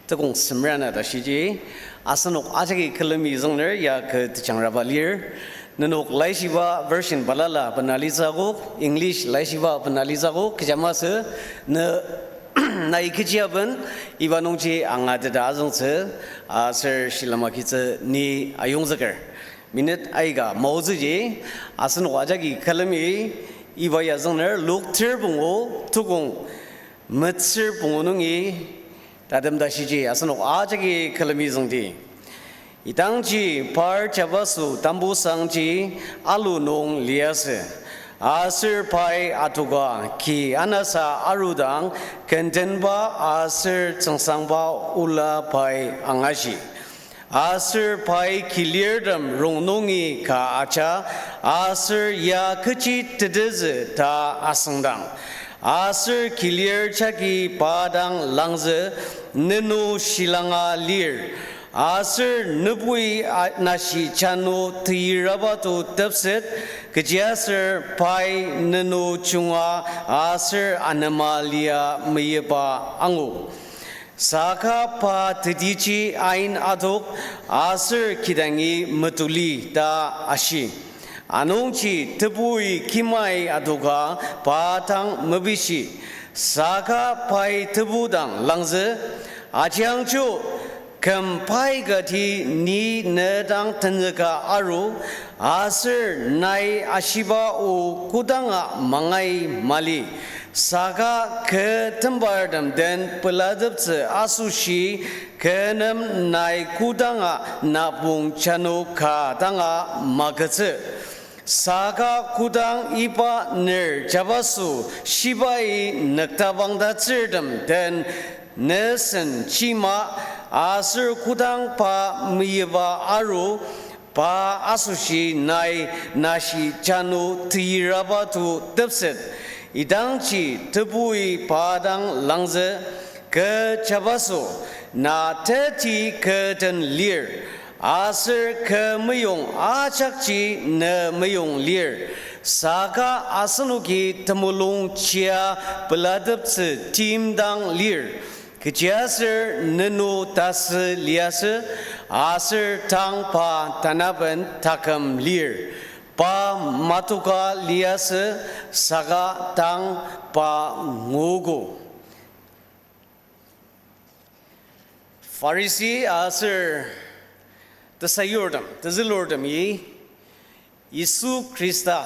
tukong semer ana tashiji, asenok ajaki külemi züngner ya kü tejangraba lir. Nenok laishiba version balala bena litsü akok, English laishiba bena litsü akok, kecha masü, ne nai kechi aben iba nungji angateta azüngtsü, aser shilem agitsü ni ayongzüker. Minute aika maotsüji, asenok ajaki külemi iba ya züngner Luk ter pungu, tukong metsür pungu nungi tatem tashiji asenok ajaki külemi züngdi. Idangji par jabaso tambusangji alu nung liasü. Aser pai atoka ki anasa arudang, kendenba aser tsüngsangba ola pai angashi. Aser pai kilirtem rongnungi ka aja, aser ya kechi tetezü ta asüngdang. Aser kilir jagi pa dang langzü, nenu shilanga lir. Aser nübui a-, nashi jano teyirabato tepset, kechiaser pai nenu junga aser anema lia meyipa angu. Saka pa tetiji ain adok, aser kidangi metuli ta ashi. Anungji tebui kimai adoka pa dang mepishi. Saka pai tebu dang langzü, ajiangjo, küm pai kati ni ne dang tenzüka aru, aser nai ashiba o kodanga mangai mali. Saka kü tembartem den pelateptsü asoshi kü nem nai kodanga napong jano ka danga magütsü. Saka kodang iba ner jabaso shibai nüktabangtatsürtem den ne sen chima aser kodang pa meyipa aru, pa asoshi nai nashi jano teyirabato tepset. Idangji tebui pa dang langzü, kü jabaso, na teti kü den lir, aser kü meyong ajakji ne meyong lir. Saka asenoki temulung chia pelateptsü timdang lir. Kechiaser nenu tasü liasü, aser tang pa tanaben taküm lir. Pa matoka liasü, saka tang pa nguogo. Pharisee aser tesayurtem, tezülurtemi Yisu Khrista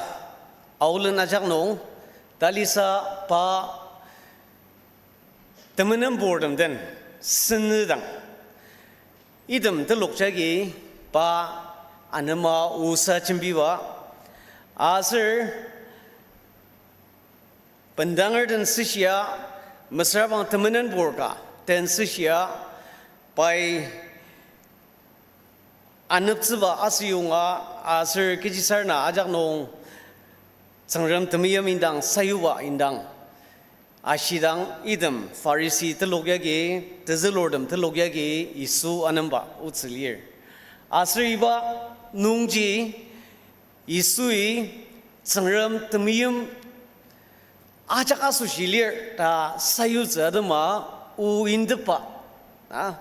aolen ajak nung talisa pa temenenburtem den senüdang, item telok jagi pa anema osa jembiba, aser bendanger den süshia, mesüra bang temenenbur ka den süshia, pai aneptsüba asüyonga aser kechisarena ajak nung Tsüngrem temeim indang sayuba indang ashidang, item Pharisee telok yagi, tezülurtem telok yagi Yisu anemba otsü lir. Aser iba nungji Yisui Tsüngrem temeim ajak asoshi lir ta sayutsü atema o indepba, a,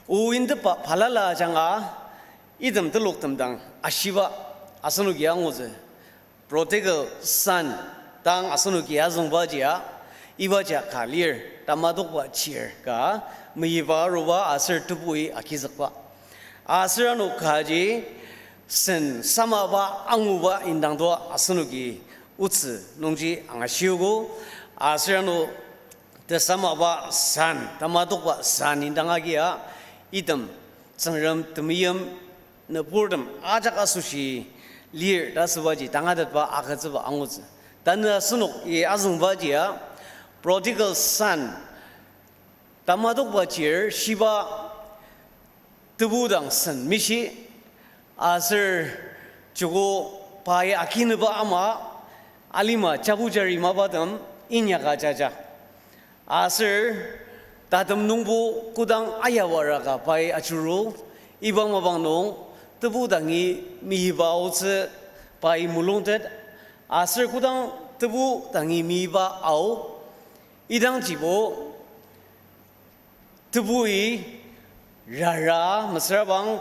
o indepba balala ajanga item teloktem dang ashiba asenoki angutsü. Prodigal son dang asenoki azüngbaji a, ibaji ka lir, tamadokba chir ka, meyiba aruba aser tebui agizükba. Aser ano kaji sen samaba anguba indang toa asenoki otsü nungji angashiogo, aser ano tesamaba san, tamadokba san indang agia, item Tsüngrem temeim nüburtem ajak asoshi lir ta asübaji tangatetba agütsüba angutsü. Tanü asenok i azüngbaji a, prodigal son, tamadokba chir shiba tebu dang sen mishi, aser joko pai akinüba ama alima jabu jari mapatem inyaka jaja. Aser tatem nungbo kodang ayawara ka pai ajuru, iba mapang nung tebu dangi meyiba aotsü pai mulungtet, aser kodang tebu dangi meyiba ao, idangjibo tebui rara mesüra bang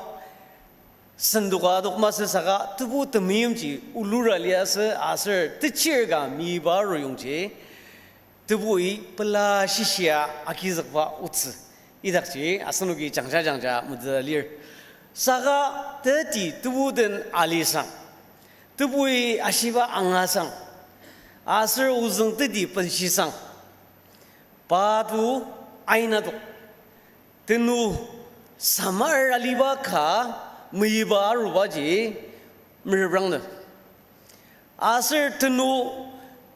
sendoka adok masü saka tebu temeimji olura liasü aser techir ka meyiba aruyongji tebui pela shishia agizükba otsü. Idakji asenoki jangja jangja meteta lir. Saka teti tebu den alisang, tebui ashiba angasang, aser ozüng teti benshisang, pa to ainatok, tenu samar aliba ka meyiba arubaji mereprangner. Aser tenu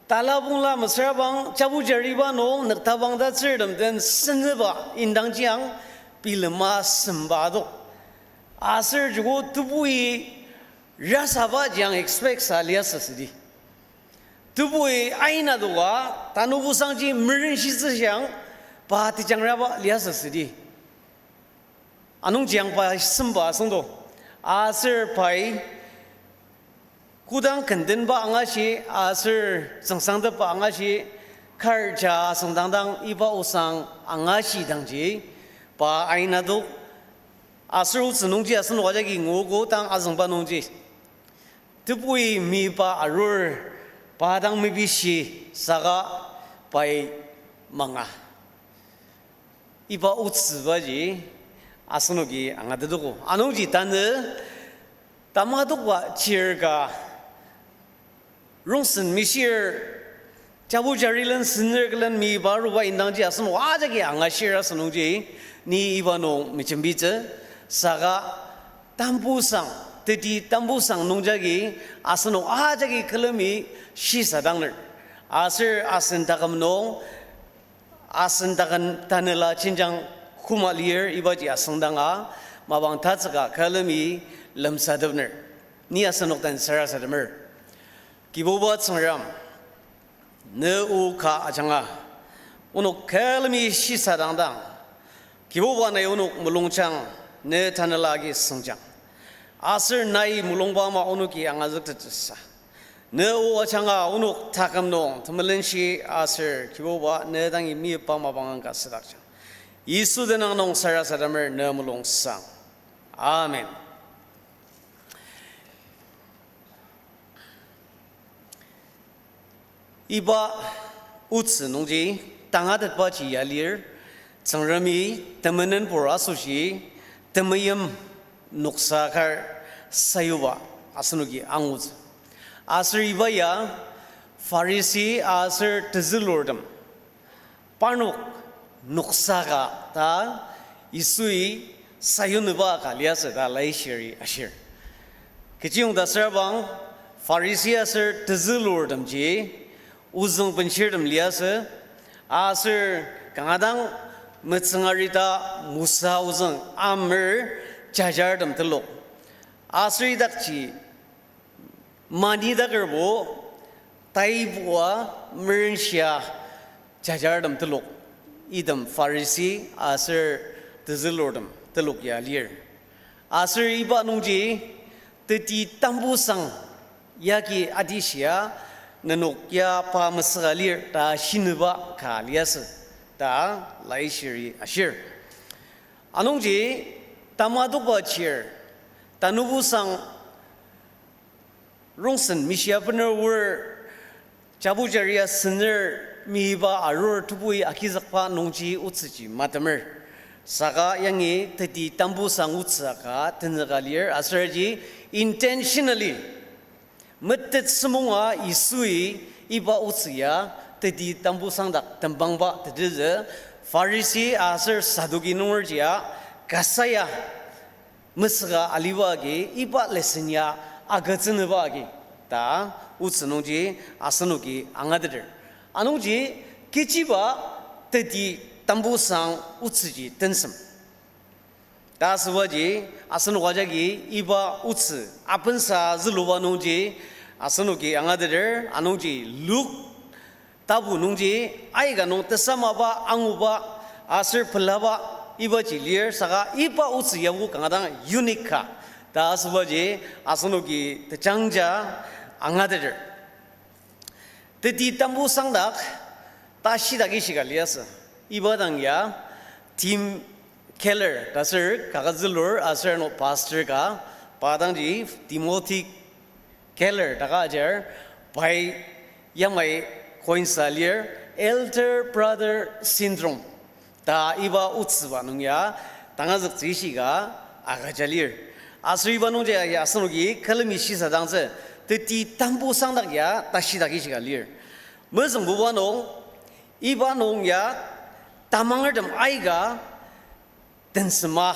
talabongla mesüra bang jabu jariba nung nüktabang tatsürtem den senüba indangjiang bilema semba adok. Aser joko tebui rasabajiang expect sa liasü südi. Tebui aina doka tanubosangji merenshitsüshiang pa tejangraba liasü südi. Anungji ang pa semba asüngdo. Aser pai kodang kendenba angashi, aser tsüngsangtepba angashi, kar ja asüngdangdang iba osang angashi dangji, pa aina dok, aser otsü nungji asenok ajaki nguogo dang azüngba nungji tebui meyiba arur, pa dang mepishi saka pai manga. Iba otsübaji asenoki angatedogo. Anungji tanü tamadokba chir ka rongsen mishir, jabu jarilen sener külen meyiba aruba indangji asenok ajaki angashir asünungji ni iba nung mejembitsü, saka tambusang, teti tambusang nungjagi asenok ajaki külemi shisadangner. Aser asen taküm nung, asen taküm tanela jenjang koma lir ibaji asüngdanga, mapang tatsüka külemi lemsatepner. Ni asenok den sarasademer. Kibuba Tsüngrem, ne o ka ajanga onok külemi shisadangdang, Kibuba nai onok mulungjang, ne tanela agi süngjang. Aser nai mulungba ama onoki angazüktettsüsa, ne o ajanga onok taküm nung temelenshi aser Kibuba ne dangi meyipa mapang ka südakjang. Yisu tenüng nung sarasademer ne mulungsang. Amen. Iba otsü nungji tangatetbaji ya lir, Tsüngremi temenenpur asoshi temeim noksa kar sayuba asenoki angutsü. Aser iba ya Pharisi aser tezülurtem parnok noksa ka ta Yisui sayunüba ka liasü ta laishiri ashir. Kechiyong ta süra bang Pharisi aser tezülurtemji ozüng benshirtem liasü, aser kanga dang metsüngari ta Mosa ozüng amer jajartem telok. Aser idakji manidakerbo taibua merenshia jajartem telok. Item Pharisi aser tezülurtem telok ya lir. Aser iba nungji teti tambusang yagi atishia nenok ya pa mesüka lir ta shinüba ka liasü ta laishiri ashir. Anungji tamadokba chir, tanubusang rongsen mishia bener oar jabu jaria sener miba arur tebui agizükba nungji otsüji matemer. Saka yangi teti tambusang otsü ka tenzüka lir aser ji intentionally metet sümunga Yisui iba otsü ya teti tambusang dak tembangba tetezü Pharisi aser Saduki nungerjia kasa ya mesüka aliba agi iba lesson ya agütsünüba agi ta otsü nungji asenoki angateter. Anungji kechiba teti tambusang otsüji tensem ta asübaji asenok ajaki iba otsü apensa züluba nungji asenoki angateter. Anungji Luk tapu nungji aika nung tesamaba anguba aser pelaba ibaji lir saka iba otsü yabo kanga dang unique ka ta asübaji asenoki tejangja angateter. Teti tambusang dak tashidak ishika liasü. Iba dang ya Tim Keller ta ser kaket zülur aser ano pastor ka, pa dangji Timothy Keller ta ka ajar, pai yamai coin sa lir, elder brother syndrome ta iba otsüba nung ya tangazüktsü ishika agüja lir. Aser iba nungji ya asenoki külemi shisadangtsü teti tambusang dak ya tashidak ishika lir. Mezüngbuba nung, iba nung ya tamangertem aika tensema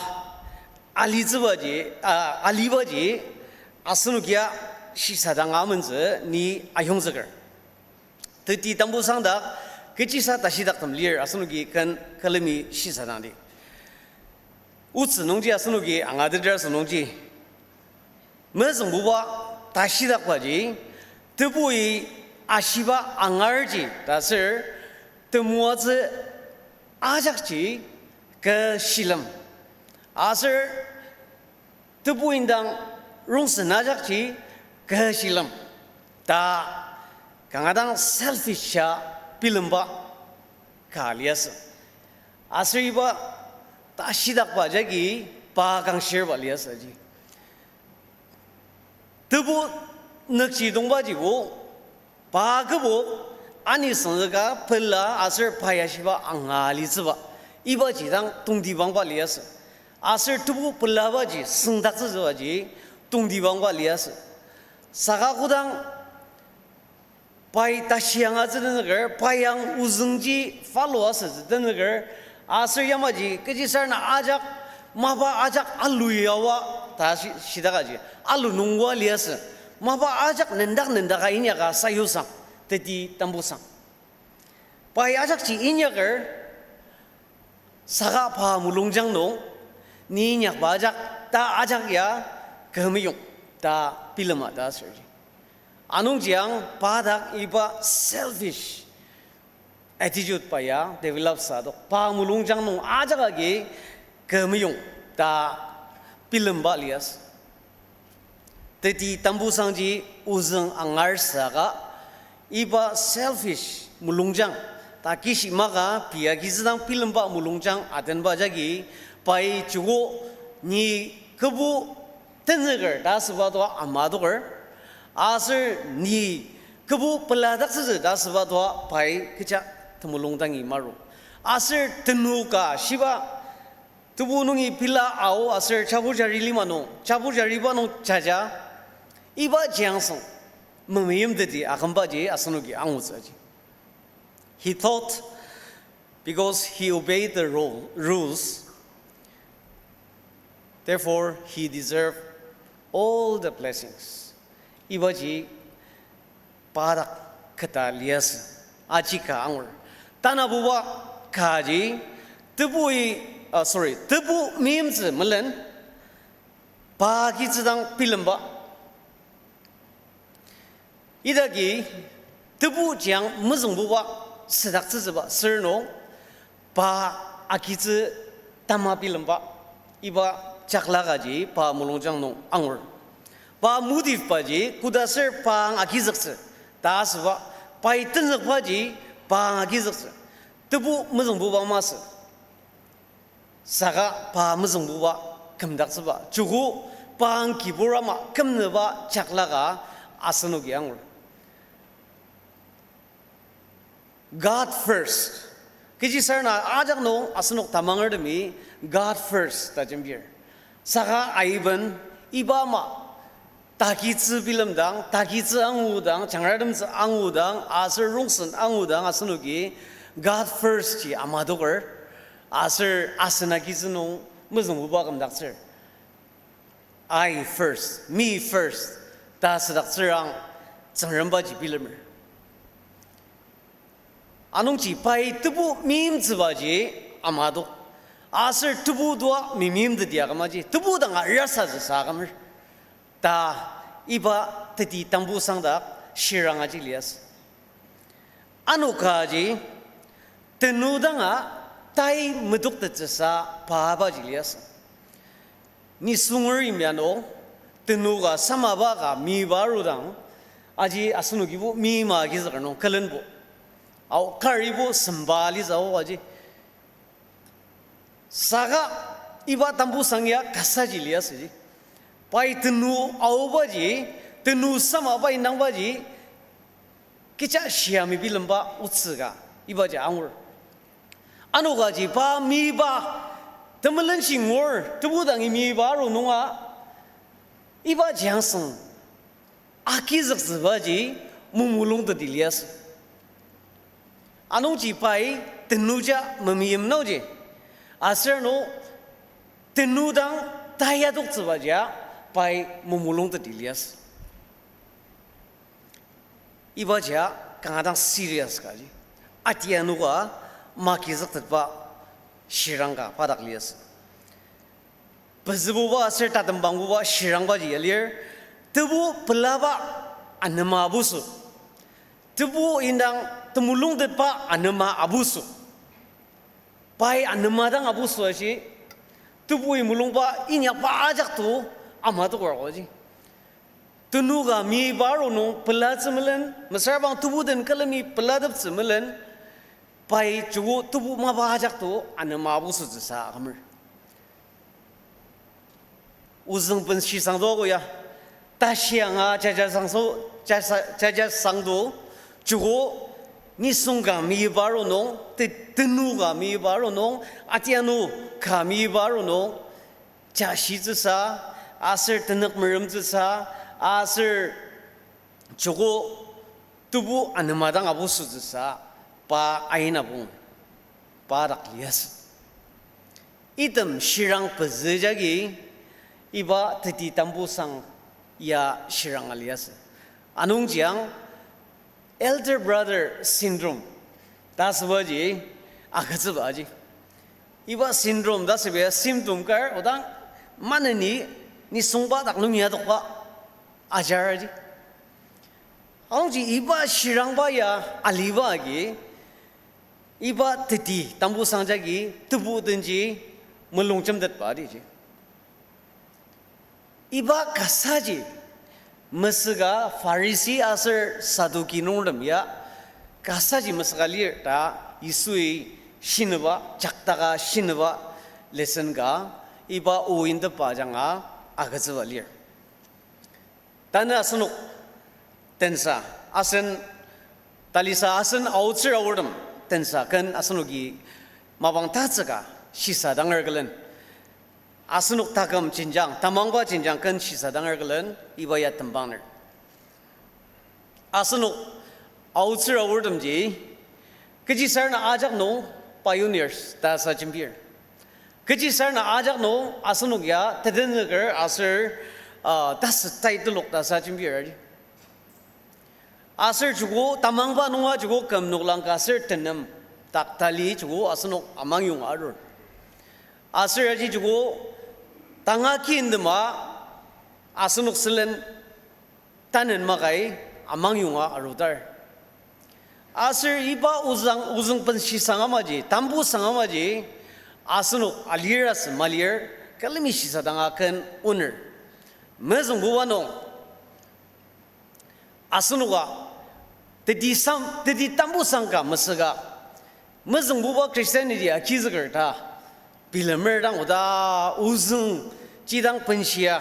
alitsübaji, a, alibaji asenokia shisadang amentsü ni ayongzüker. Teti tambusang dak kechisa tashidaktem lir asenoki ken külemi shisadangdi. Otsü nungji asenoki angateter asü nungji mezüngbuba tashidakbaji, tebui ashiba angarji ta ser temoatsü ajakji kü shilem. Aser tebu indang rongsen ajakji kü shilem ta kanga dang selfish-a bilemba ka liasü. Aser iba tashidakba jagi pa kangshirba liasü ji. Tebu nükjidongbajibo, pa kübok ani süngzüka pela aser pa yashiba anga litsüba, ibaji dang tongtibangba liasü. Aser tebu pelabaji süngdaktsütsübaji tongtibangba liasü. Saka kodang pai tashi angatsü tenüker, pai ang ozüngji follow asütsü tenüker, aser yamaji kechisarena ajak, mapa ajak alu yaoa ta shi-, shidakaji, alu nungwa liasü. Mapa ajak nendak nendaka inyaka sayusang, teti tambusang. Pai ajakji inyaker, saka pa mulungjang nung, ni inyakba ajak, ta ajak ya kü meyong, ta bilema ta asür. Anungji ang pa dak iba selfish attitude pa ya develop sa dok. Pa mulungjang nung ajak agi kü meyong ta bilemba liasü. Teti tambusangji ozüng angar saka, iba selfish mulungjang, ta kishi maka pia kizüdang bilemba mulungjang atenba jagi, pai joko ni kübu tenzüker ta asüba toa ama adoker, aser ni kübu peladaktsütsü ta asüba toa pai kecha temulung dangi maru. Aser tenu ka shiba, tebu nungi pela ao aser chabu jari lima nung, chabu jariba nung jaja, iba jiangsang memeimteti akümbaji asenoki angutsü aji. He thought, because he obeyed the rule, rules, therefore he deserved all the blessings. Ibaji pa dak keta liasü, aji ka angur. Tanabuba kaji, tebui, ah, sorry, tebu meimtsü melen, pa kitsü dang bilemba. Idaki tebu jiang mezüngbuba südaktsütsüba sür nung pa agitsü tama bilemba, iba jaklakaji pa mulungjang nung angur. Pa motive baji koda sür pa ang agizüktsü ta asüba, pai tenzükbaji pa ang agizüktsü. Tebu mezüngbuba masü. Saka pa mezüngbuba kümdaktsüba, joko pa ang kibur ama kümnüba jaklaka asenoki angur. God first. Kechisarena ajak nung asenok tamangertemi God first ta jembir. Saka aiben iba ama takitsü bilemdang, takitsü angudang, jangratemtsü angudang, aser rongsen angudang asenoki God first ji amatoker, aser asen agitsü nung mezüngbuba kümdaktsür. I first, me first ta südaktsürang Tsüngrembaji bilemer. Anungji pai tebu meimtsübaji amatok. Aser tebu tua memeimteti akümaji tebu danga rasatsüsa akümer ta iba teti tambusang dak shirang aji liasü. Ano kaji tenu danga tai metoktettsüsa pabaji liasü. Nisungur yimya nung tenu ka samaba ka miba arudang, aji asenokibo mima agizüker nung külenbo, ao karibo semba litsü ao aji. Saka iba tambusang ya kasaji liasüji. Pai tenu aobaji, tenu sama pai indangbaji, kecha shia mebilemba otsü ka ibaji angur. Ano kaji pa miba, temelenshi ngur tebu dangi miba aru nunga, iba jiangsang agizüktsübaji momulungteti liasü. Anungji pai tenuja memeim naoji, aser ano tenu dang tayadoktsübaji pai momulungteti liasü. Ibaji kanga dang serious kaji, atianoka magizüktetba shirang ka pa dak liasü. Pezübuba aser tatembangbuba shirangbaji ya lir, tebu pelaba anema abusü, tebu indang temulungtetba anema abusü. Pai anema dang abusü ashi, tebui mulungba inyakba ajak to ama tokar oji. Tenu ka miba aru nung pelatsü melen, mesüra bang tebu den külemi pelateptsü melen, pai joko tebu mapa ajak to anema abusütsüsa akümer. Ozüng ben shisangdo ako ya, tashi anga jaja sangso, jasa, jaja sangdo, joko nisung ka miba aru nung, te-, tenu ka miba aru nung, atianu ka miba aru nung, jashitsüsa, aser tenük meremtsüsa, aser joko tebu anema dang abusütsüsa, pa aina pung, pa dak liasü. Item shirang pezü jagi iba teti tambusang ya shirang aliasü. Anungjiang elder brother syndrome ta asübaji agütsübaji. Iba syndrome ta asüba symptom kar odang maneni nisungba dak nungi adokba ajaraji. Anungji iba shirangba ya aliba agi, iba teti tambusang jagi tebu denji melungjemtetba diji. Iba kasaji mesüka Pharisi aser Saduki nungertem ya kasaji mesüka lir ta Yisui shinüba, jaktaka shinüba lesson ka iba o indeba ajanga agütsüba lir. Tanü asenok tensa, asen talisa asen aotsür aortem tensa ken asenoki Mapang tatsüka shisa danger külen. Asenok taküm jenjang, tamangba jenjang ken shisa danger külen, iba ya tembangner. Asenok aotsür aortemji, kechisarena ajak nung pioneers ta sa jembir. Kechisarena ajak nung asenok ya tetenzüker aser, ah, tasütai telok ta sa jembir aji. Aser joko tamangba nunga joko küm noklang ka aser tenem dak tali joko asenok amangyonga arur. Aser aji joko tanga kindema asenok sülen tanen makai amangyonga arudar. Aser iba ozang, ozüng benshi sangamaji, tambu sangamaji, asenok alir asü malir, külemi shisa danga ken oner. Mezüngbuba nung, asenoka, teti sam, teti tambu sangka mesüka, mezüngbuba Christianity agizüker ta bilemer dang oda ozüng jidang benshia,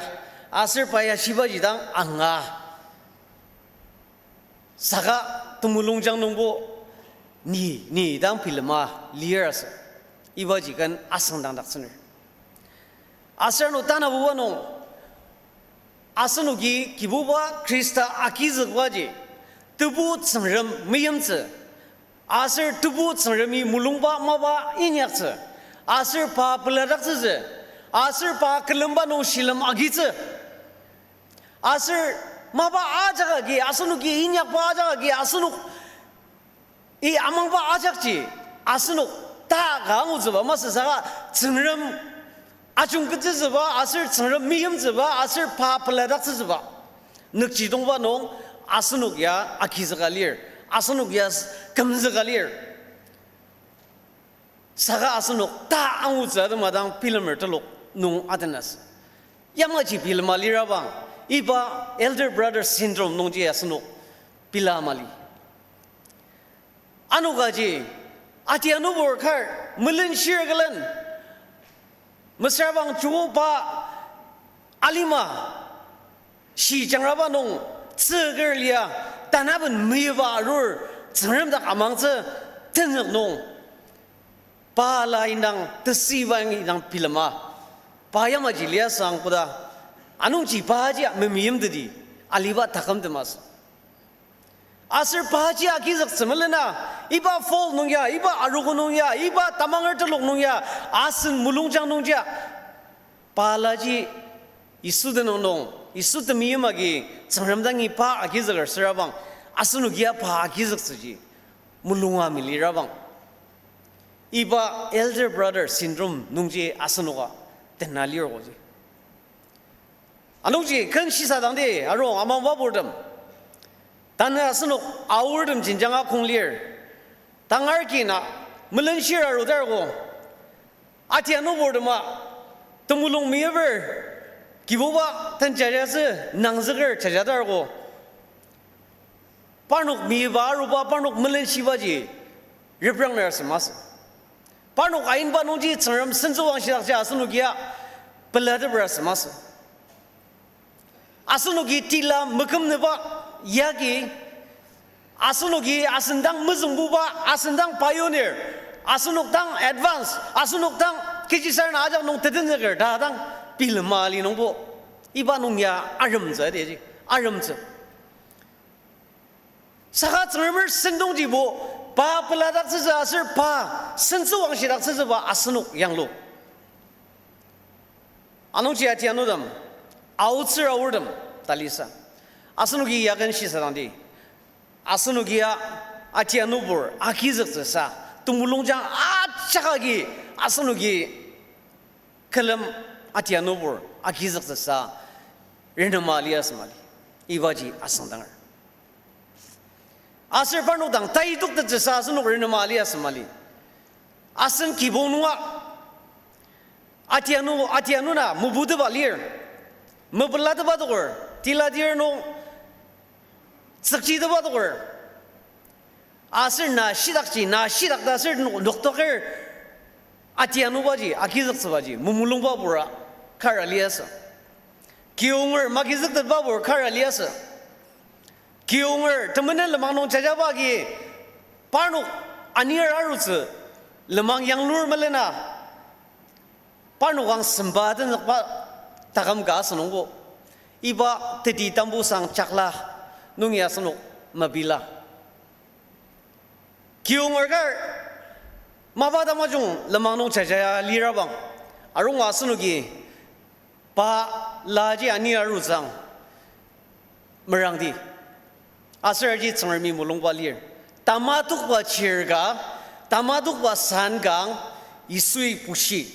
aser pa ya shibaji dang anga. Saka temulungjang nungbo ni, ni dang bilema lir asü. Ibaji ken asüngdangdaktsüner. Aser ano tanabuba nung, asenoki Kibuba Khrista agizükbaji, Tebu Tsüngrem meimtsü, aser Tebu Tsüngremi mulungba mapa inyaktsü, aser pa peladaktsütsü, aser pa külemba nung shilem agitsü. Aser mapa ajak agi, asenoki inyakba ajak agi, asenok i amangba ajakji, asenok ta ka angutsüba masü saka Tsüngrem ajungketsütsüba, aser Tsüngrem meimtsüba, aser pa peladaktsütsüba. Nükjidongba nung asenok ya agizüka lir, asenok ya s-, kümzüka lir. Saka asenok ta angutsü atema dang bilemer telok nung atenas. Yamaji bilema lirabang, iba elder brother syndrome nungji asenok bila mali. Anokaji, atianubur kar, melenshir külen, mesüra bang chuba alima, shijangraba nung, tsüker lia, tanaben meiba arur, Tsüngrem dak amangtsü, tenzük nung, pa la indang, tesüiba indang bilema, pa yamaji liasang koda, anungji paji memeimteti, aliba taküm temasü. Aser paji agizüktsü melena, iba fall nung ya, iba arogo nung ya, iba tamanger telok nung ya, asen mulungjang nungjia, pa laji Yisu tenüng nung, Yisu temeim agi Tsüngrem dangi pa agizüker sürabang, asenokia pa agizüktsüji mulunga milirabang. Iba elder brother syndrome nungji asenoka tena lirgoji. Anungji ken shisadangdi arung amangba purtem. Tanü asenok aortem jenjanga kong lir. Tangar kina melenshir arudargo. Atianu purtema temulung meyiper Kibuba den jajatsü nangzüker jajadargo. Parnok meyipa aruba parnok melenshibaji reprangner asü masü. Parnok ainba nungji Tsüngrem sentsüwangshidakji asenokia pelateper asü masü. Asenoki tila mekümnüba yagi, asenoki asendang mezüngbuba, asendang pioneer, asenok dang advance, asenok dang kechisarena ajak nung tetenzüker ta dang bilema li nungbo. Iba nung ya aremtsü, aji, aremtsü. Saka Tsüngremer sentongjibo, pa peladaktsütsü aser pa sentsüwangshidaktsütsüba asenok yanglu. Anungji atianudem, aotsür aortem, talisa. Asenoki yaken shisadangdi. Asenokia atianubur agizüktsüsa, temulungjang ajak agi asenoki külem atianubur agizüktsüsa renema liasü mali. Ibaji asüngdanger. Aser parnok dang taitoktettsüsa asenok renema liasü mali. Asen kibong nunga atianu, atianuna mebuteba lir, mepelateba toker, tiladir nung tsükchiteba toker. Aser na shidakji, na shidak ta aser nok-, noktoker atianubaji, agizüktsübaji memulungba pura kara liasü. Kiyonger magizüktetba pur kara liasü. Kiyonger temenen lenmang nung jajaba agi parnok anir arutsü Lenmang yanglur melena, parnok ang semba tenzükba taküm ka asünungbo, iba teti tambusang chakla nungi asenok mepila. Kiyong argar, mapa tamajung lenmang nung jajaya lirabang, arunga asenoki pa laji ani arutsüang merangdi. Aser aji Tsüngremi mulungba lir. Tamatokba chir ka, tamatokba san kang Yisui bushi.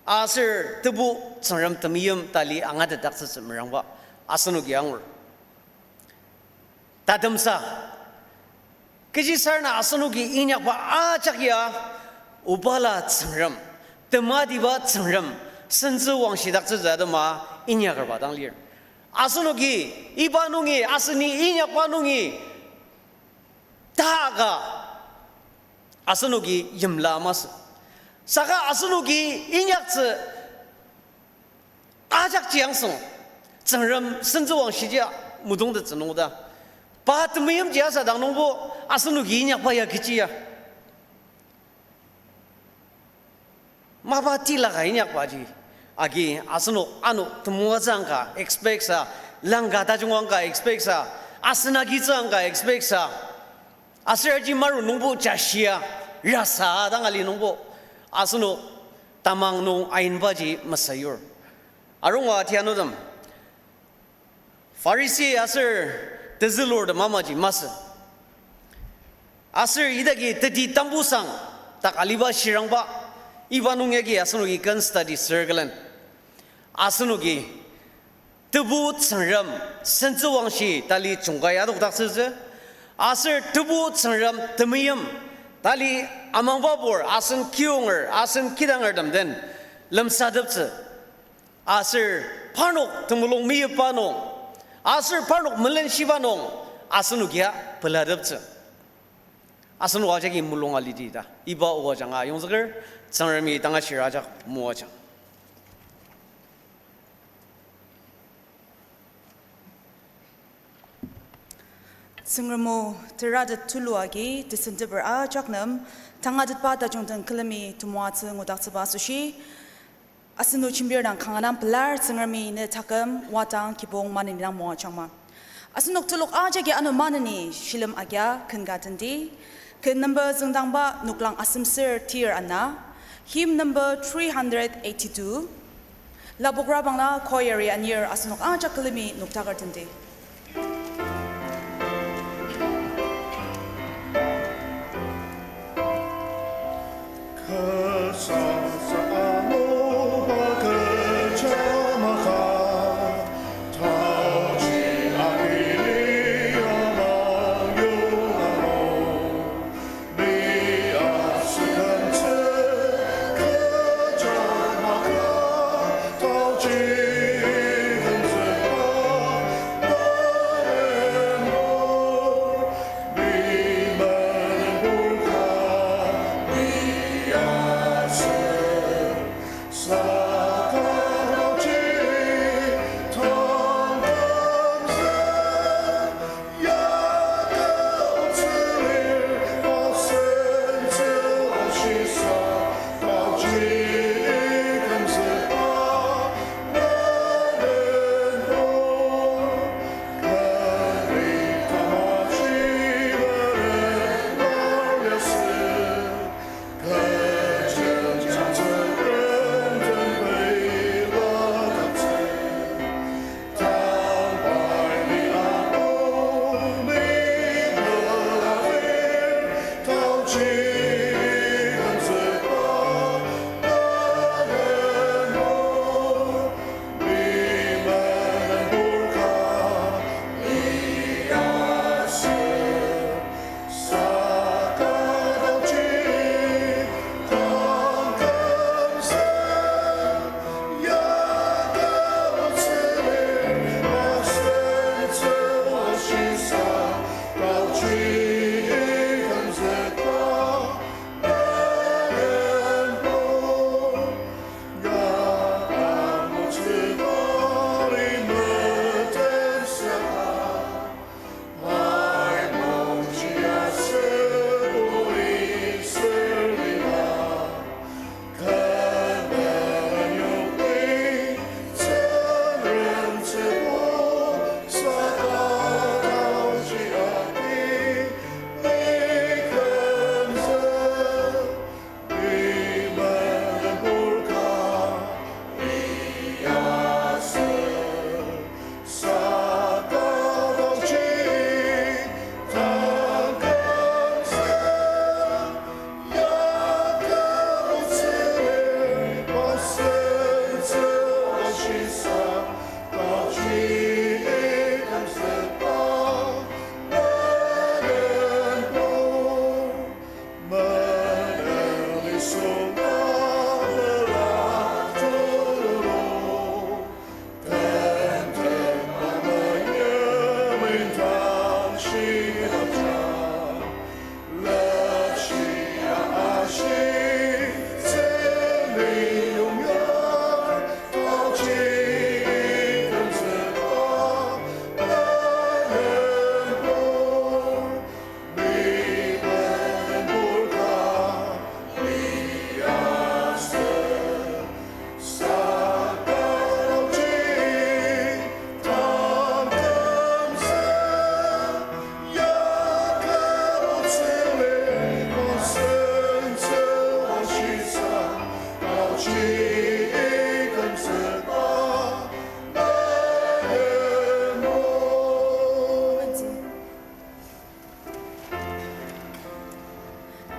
Aser tebu Tsüngrem temeim tali angatetdaktsütsü merangba asenoki angur. Tatemsa, kechisarena asenoki inyakba ajak ya, obala Tsüngrem, tematiba Tsüngrem, sentsü wangshidaktsütsü atema inyakerba dang lir. Asenoki iba nungi, aseni inyakba nungi, ta ka asenoki yimla masü. Saka asenoki inyaktsü ajakji angsüng, Tsüngrem sentsüwangshiji a mudongtettsü nungta, pa temeimji asadang nungbo asenoki inyakba ya kechi ya. Mapa tila ka inyakbaji agi asenok ano temoatsü ang ka expect sa, langka tajung ang ka expect sa, asen agitsü ang ka expect sa, aser aji maru nungbo jashia, rasa dang ali nungbo asenok tamang nung ainbaji mesayur. Arunga tianutem, Pharisi aser tezülurtem amaji masü. Aser idaki teti tambusang dak aliba shirangba, iba nung yagi asenoki ken study circle-en asenoki tebu Tsüngrem sentsüwangshi tali jungkai adokdaktsütsü, aser tebu Tsüngrem temeim tali amangbabur asen kiyonger, asen kidangertem den lemsateptsü, aser parnok temulung meyipba nung, aser parnok melenshiba nung asenokia pelateptsü. Asenok ajaki mulung aliti ta iba o ajanga ayongzüker, Tsüngremi tangashir ajak moajang. Tsüngrem o teratet tulu agi tesenteper ajak nem tangatetba tajung den külemi temoatsü ngudaktsüba asoshi, asen o jembir dang kanga dang pelar. Tsüngremi ne taküm, wadang, kibong maneni dang moajangma. Asenok telok ajaki ano maneni shilem agia ken ka tendi. Ken number züngdangba noklang asemser tir ana, hymn number three hundred eighty-two. Lapokrabangla choir-i anir asenok ajak külemi noktaker tendi.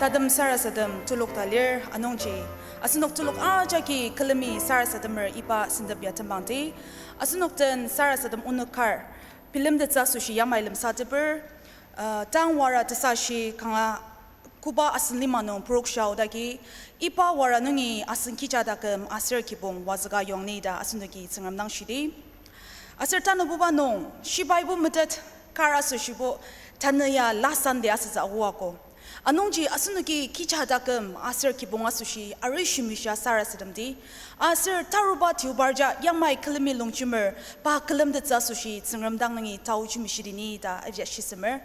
Tatem sarasadem telok ta lir anungji, asenok telok ajaki külemi sarasademer iba sentep ya tembangti. Asenok den sarasadem onük kar bilemtettsü asoshi yamai lemsateper, uh, tang wara tesashi kanga koba asen lima nung purokshia odagi, iba wara nungi asen kija taküm aser kibong wazüka yongni ta asenoki Tsüngrem dang shidi. Aser tanübuba nung, shibaibo metet kar asoshibo tanü ya last Sunday asütsü aoako. Anungji asenoki kija taküm aser kibong asoshi arishi mishia sarasademdi. Aser taruba tiubarja yamai külemi longjemer pa külemtettsü asoshi Tsüngrem dang nungi taoji mishidi ni ta aji shisemer.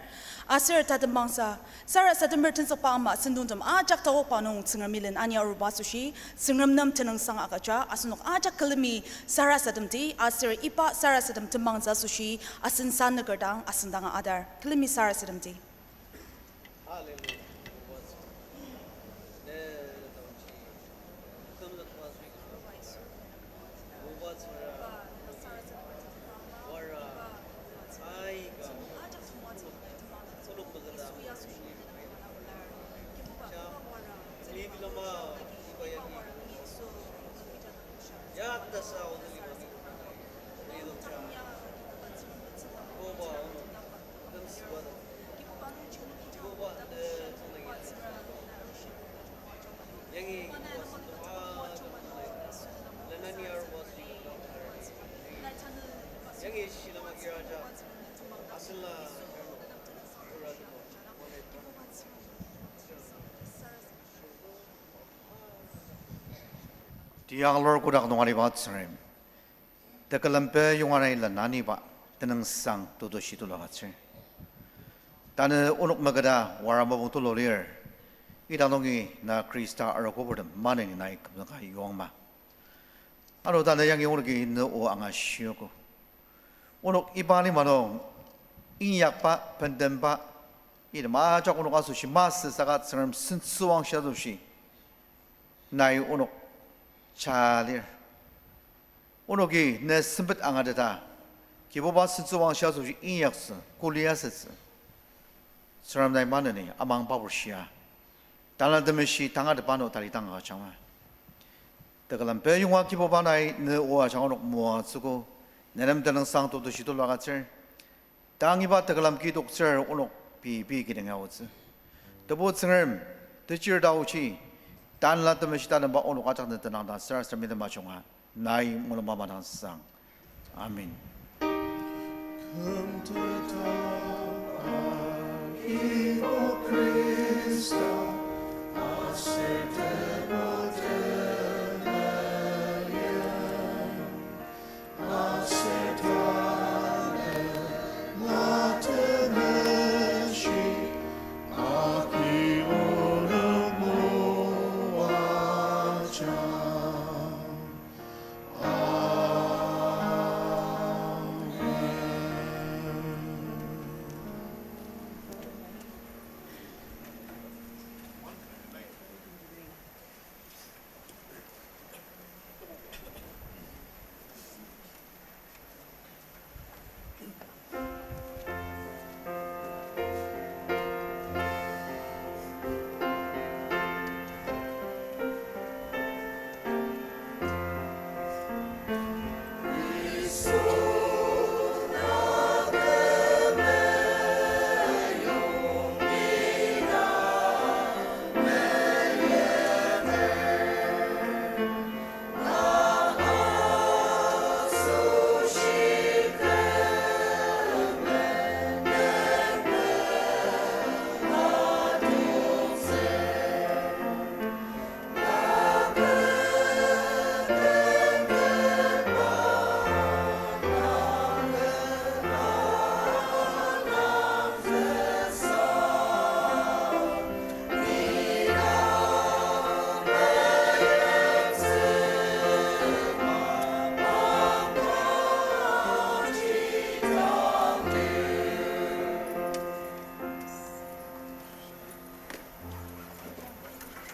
Aser tatembangsa, sarasademer tenzükba ama sentongtem ajak taoba nung Tsüngrem ilen ani aruba asoshi, Tsüngrem nem tenüngsang agüja, asenok ajak külemi sarasademdi, aser iba sarasadem tembangtsü asoshi, asen sanüker dang, asen danga adar. Külemi sarasademdi. Tiang lur kotak nung aliba Tsüngrem, tekülempe yonga nai lenaniba tenüngsang tetushi tulu agütsür. Tanü onok maketa wara mapang tulu lir, idang nungi na Khrista arogoburtem maneni nai kümzüka yongma. Ano tanü yangi onoki ne o angashiogo. Onok iba lima nung inyakba, bendemba, item ajak onok asoshi masü saka Tsüngrem sentsüwangshi asoshi nai onok ja lir. Onoki ne sempet angateta, Kibuba sentsüwangshi asoshi inyaktsü, kuli asütsü, Tsüngrem nai maneni amangba bushia, Tanela Temeshi tangatetba ano tali tanga ajangma. Tekülempe yonga Kibuba nai ne o ajanga onok moatsüogo, ne nem tenüngsang tetushi tulu agütsür. Tang iba tekülem kidoktsür onok pei pei kidang aotsü. Tebu Tsüngrem, techir taochi, Tanela Temeshi tatemba onok ajak ne tenang ta sarasadem ajunga, nai mulung mama dang sang. Amen.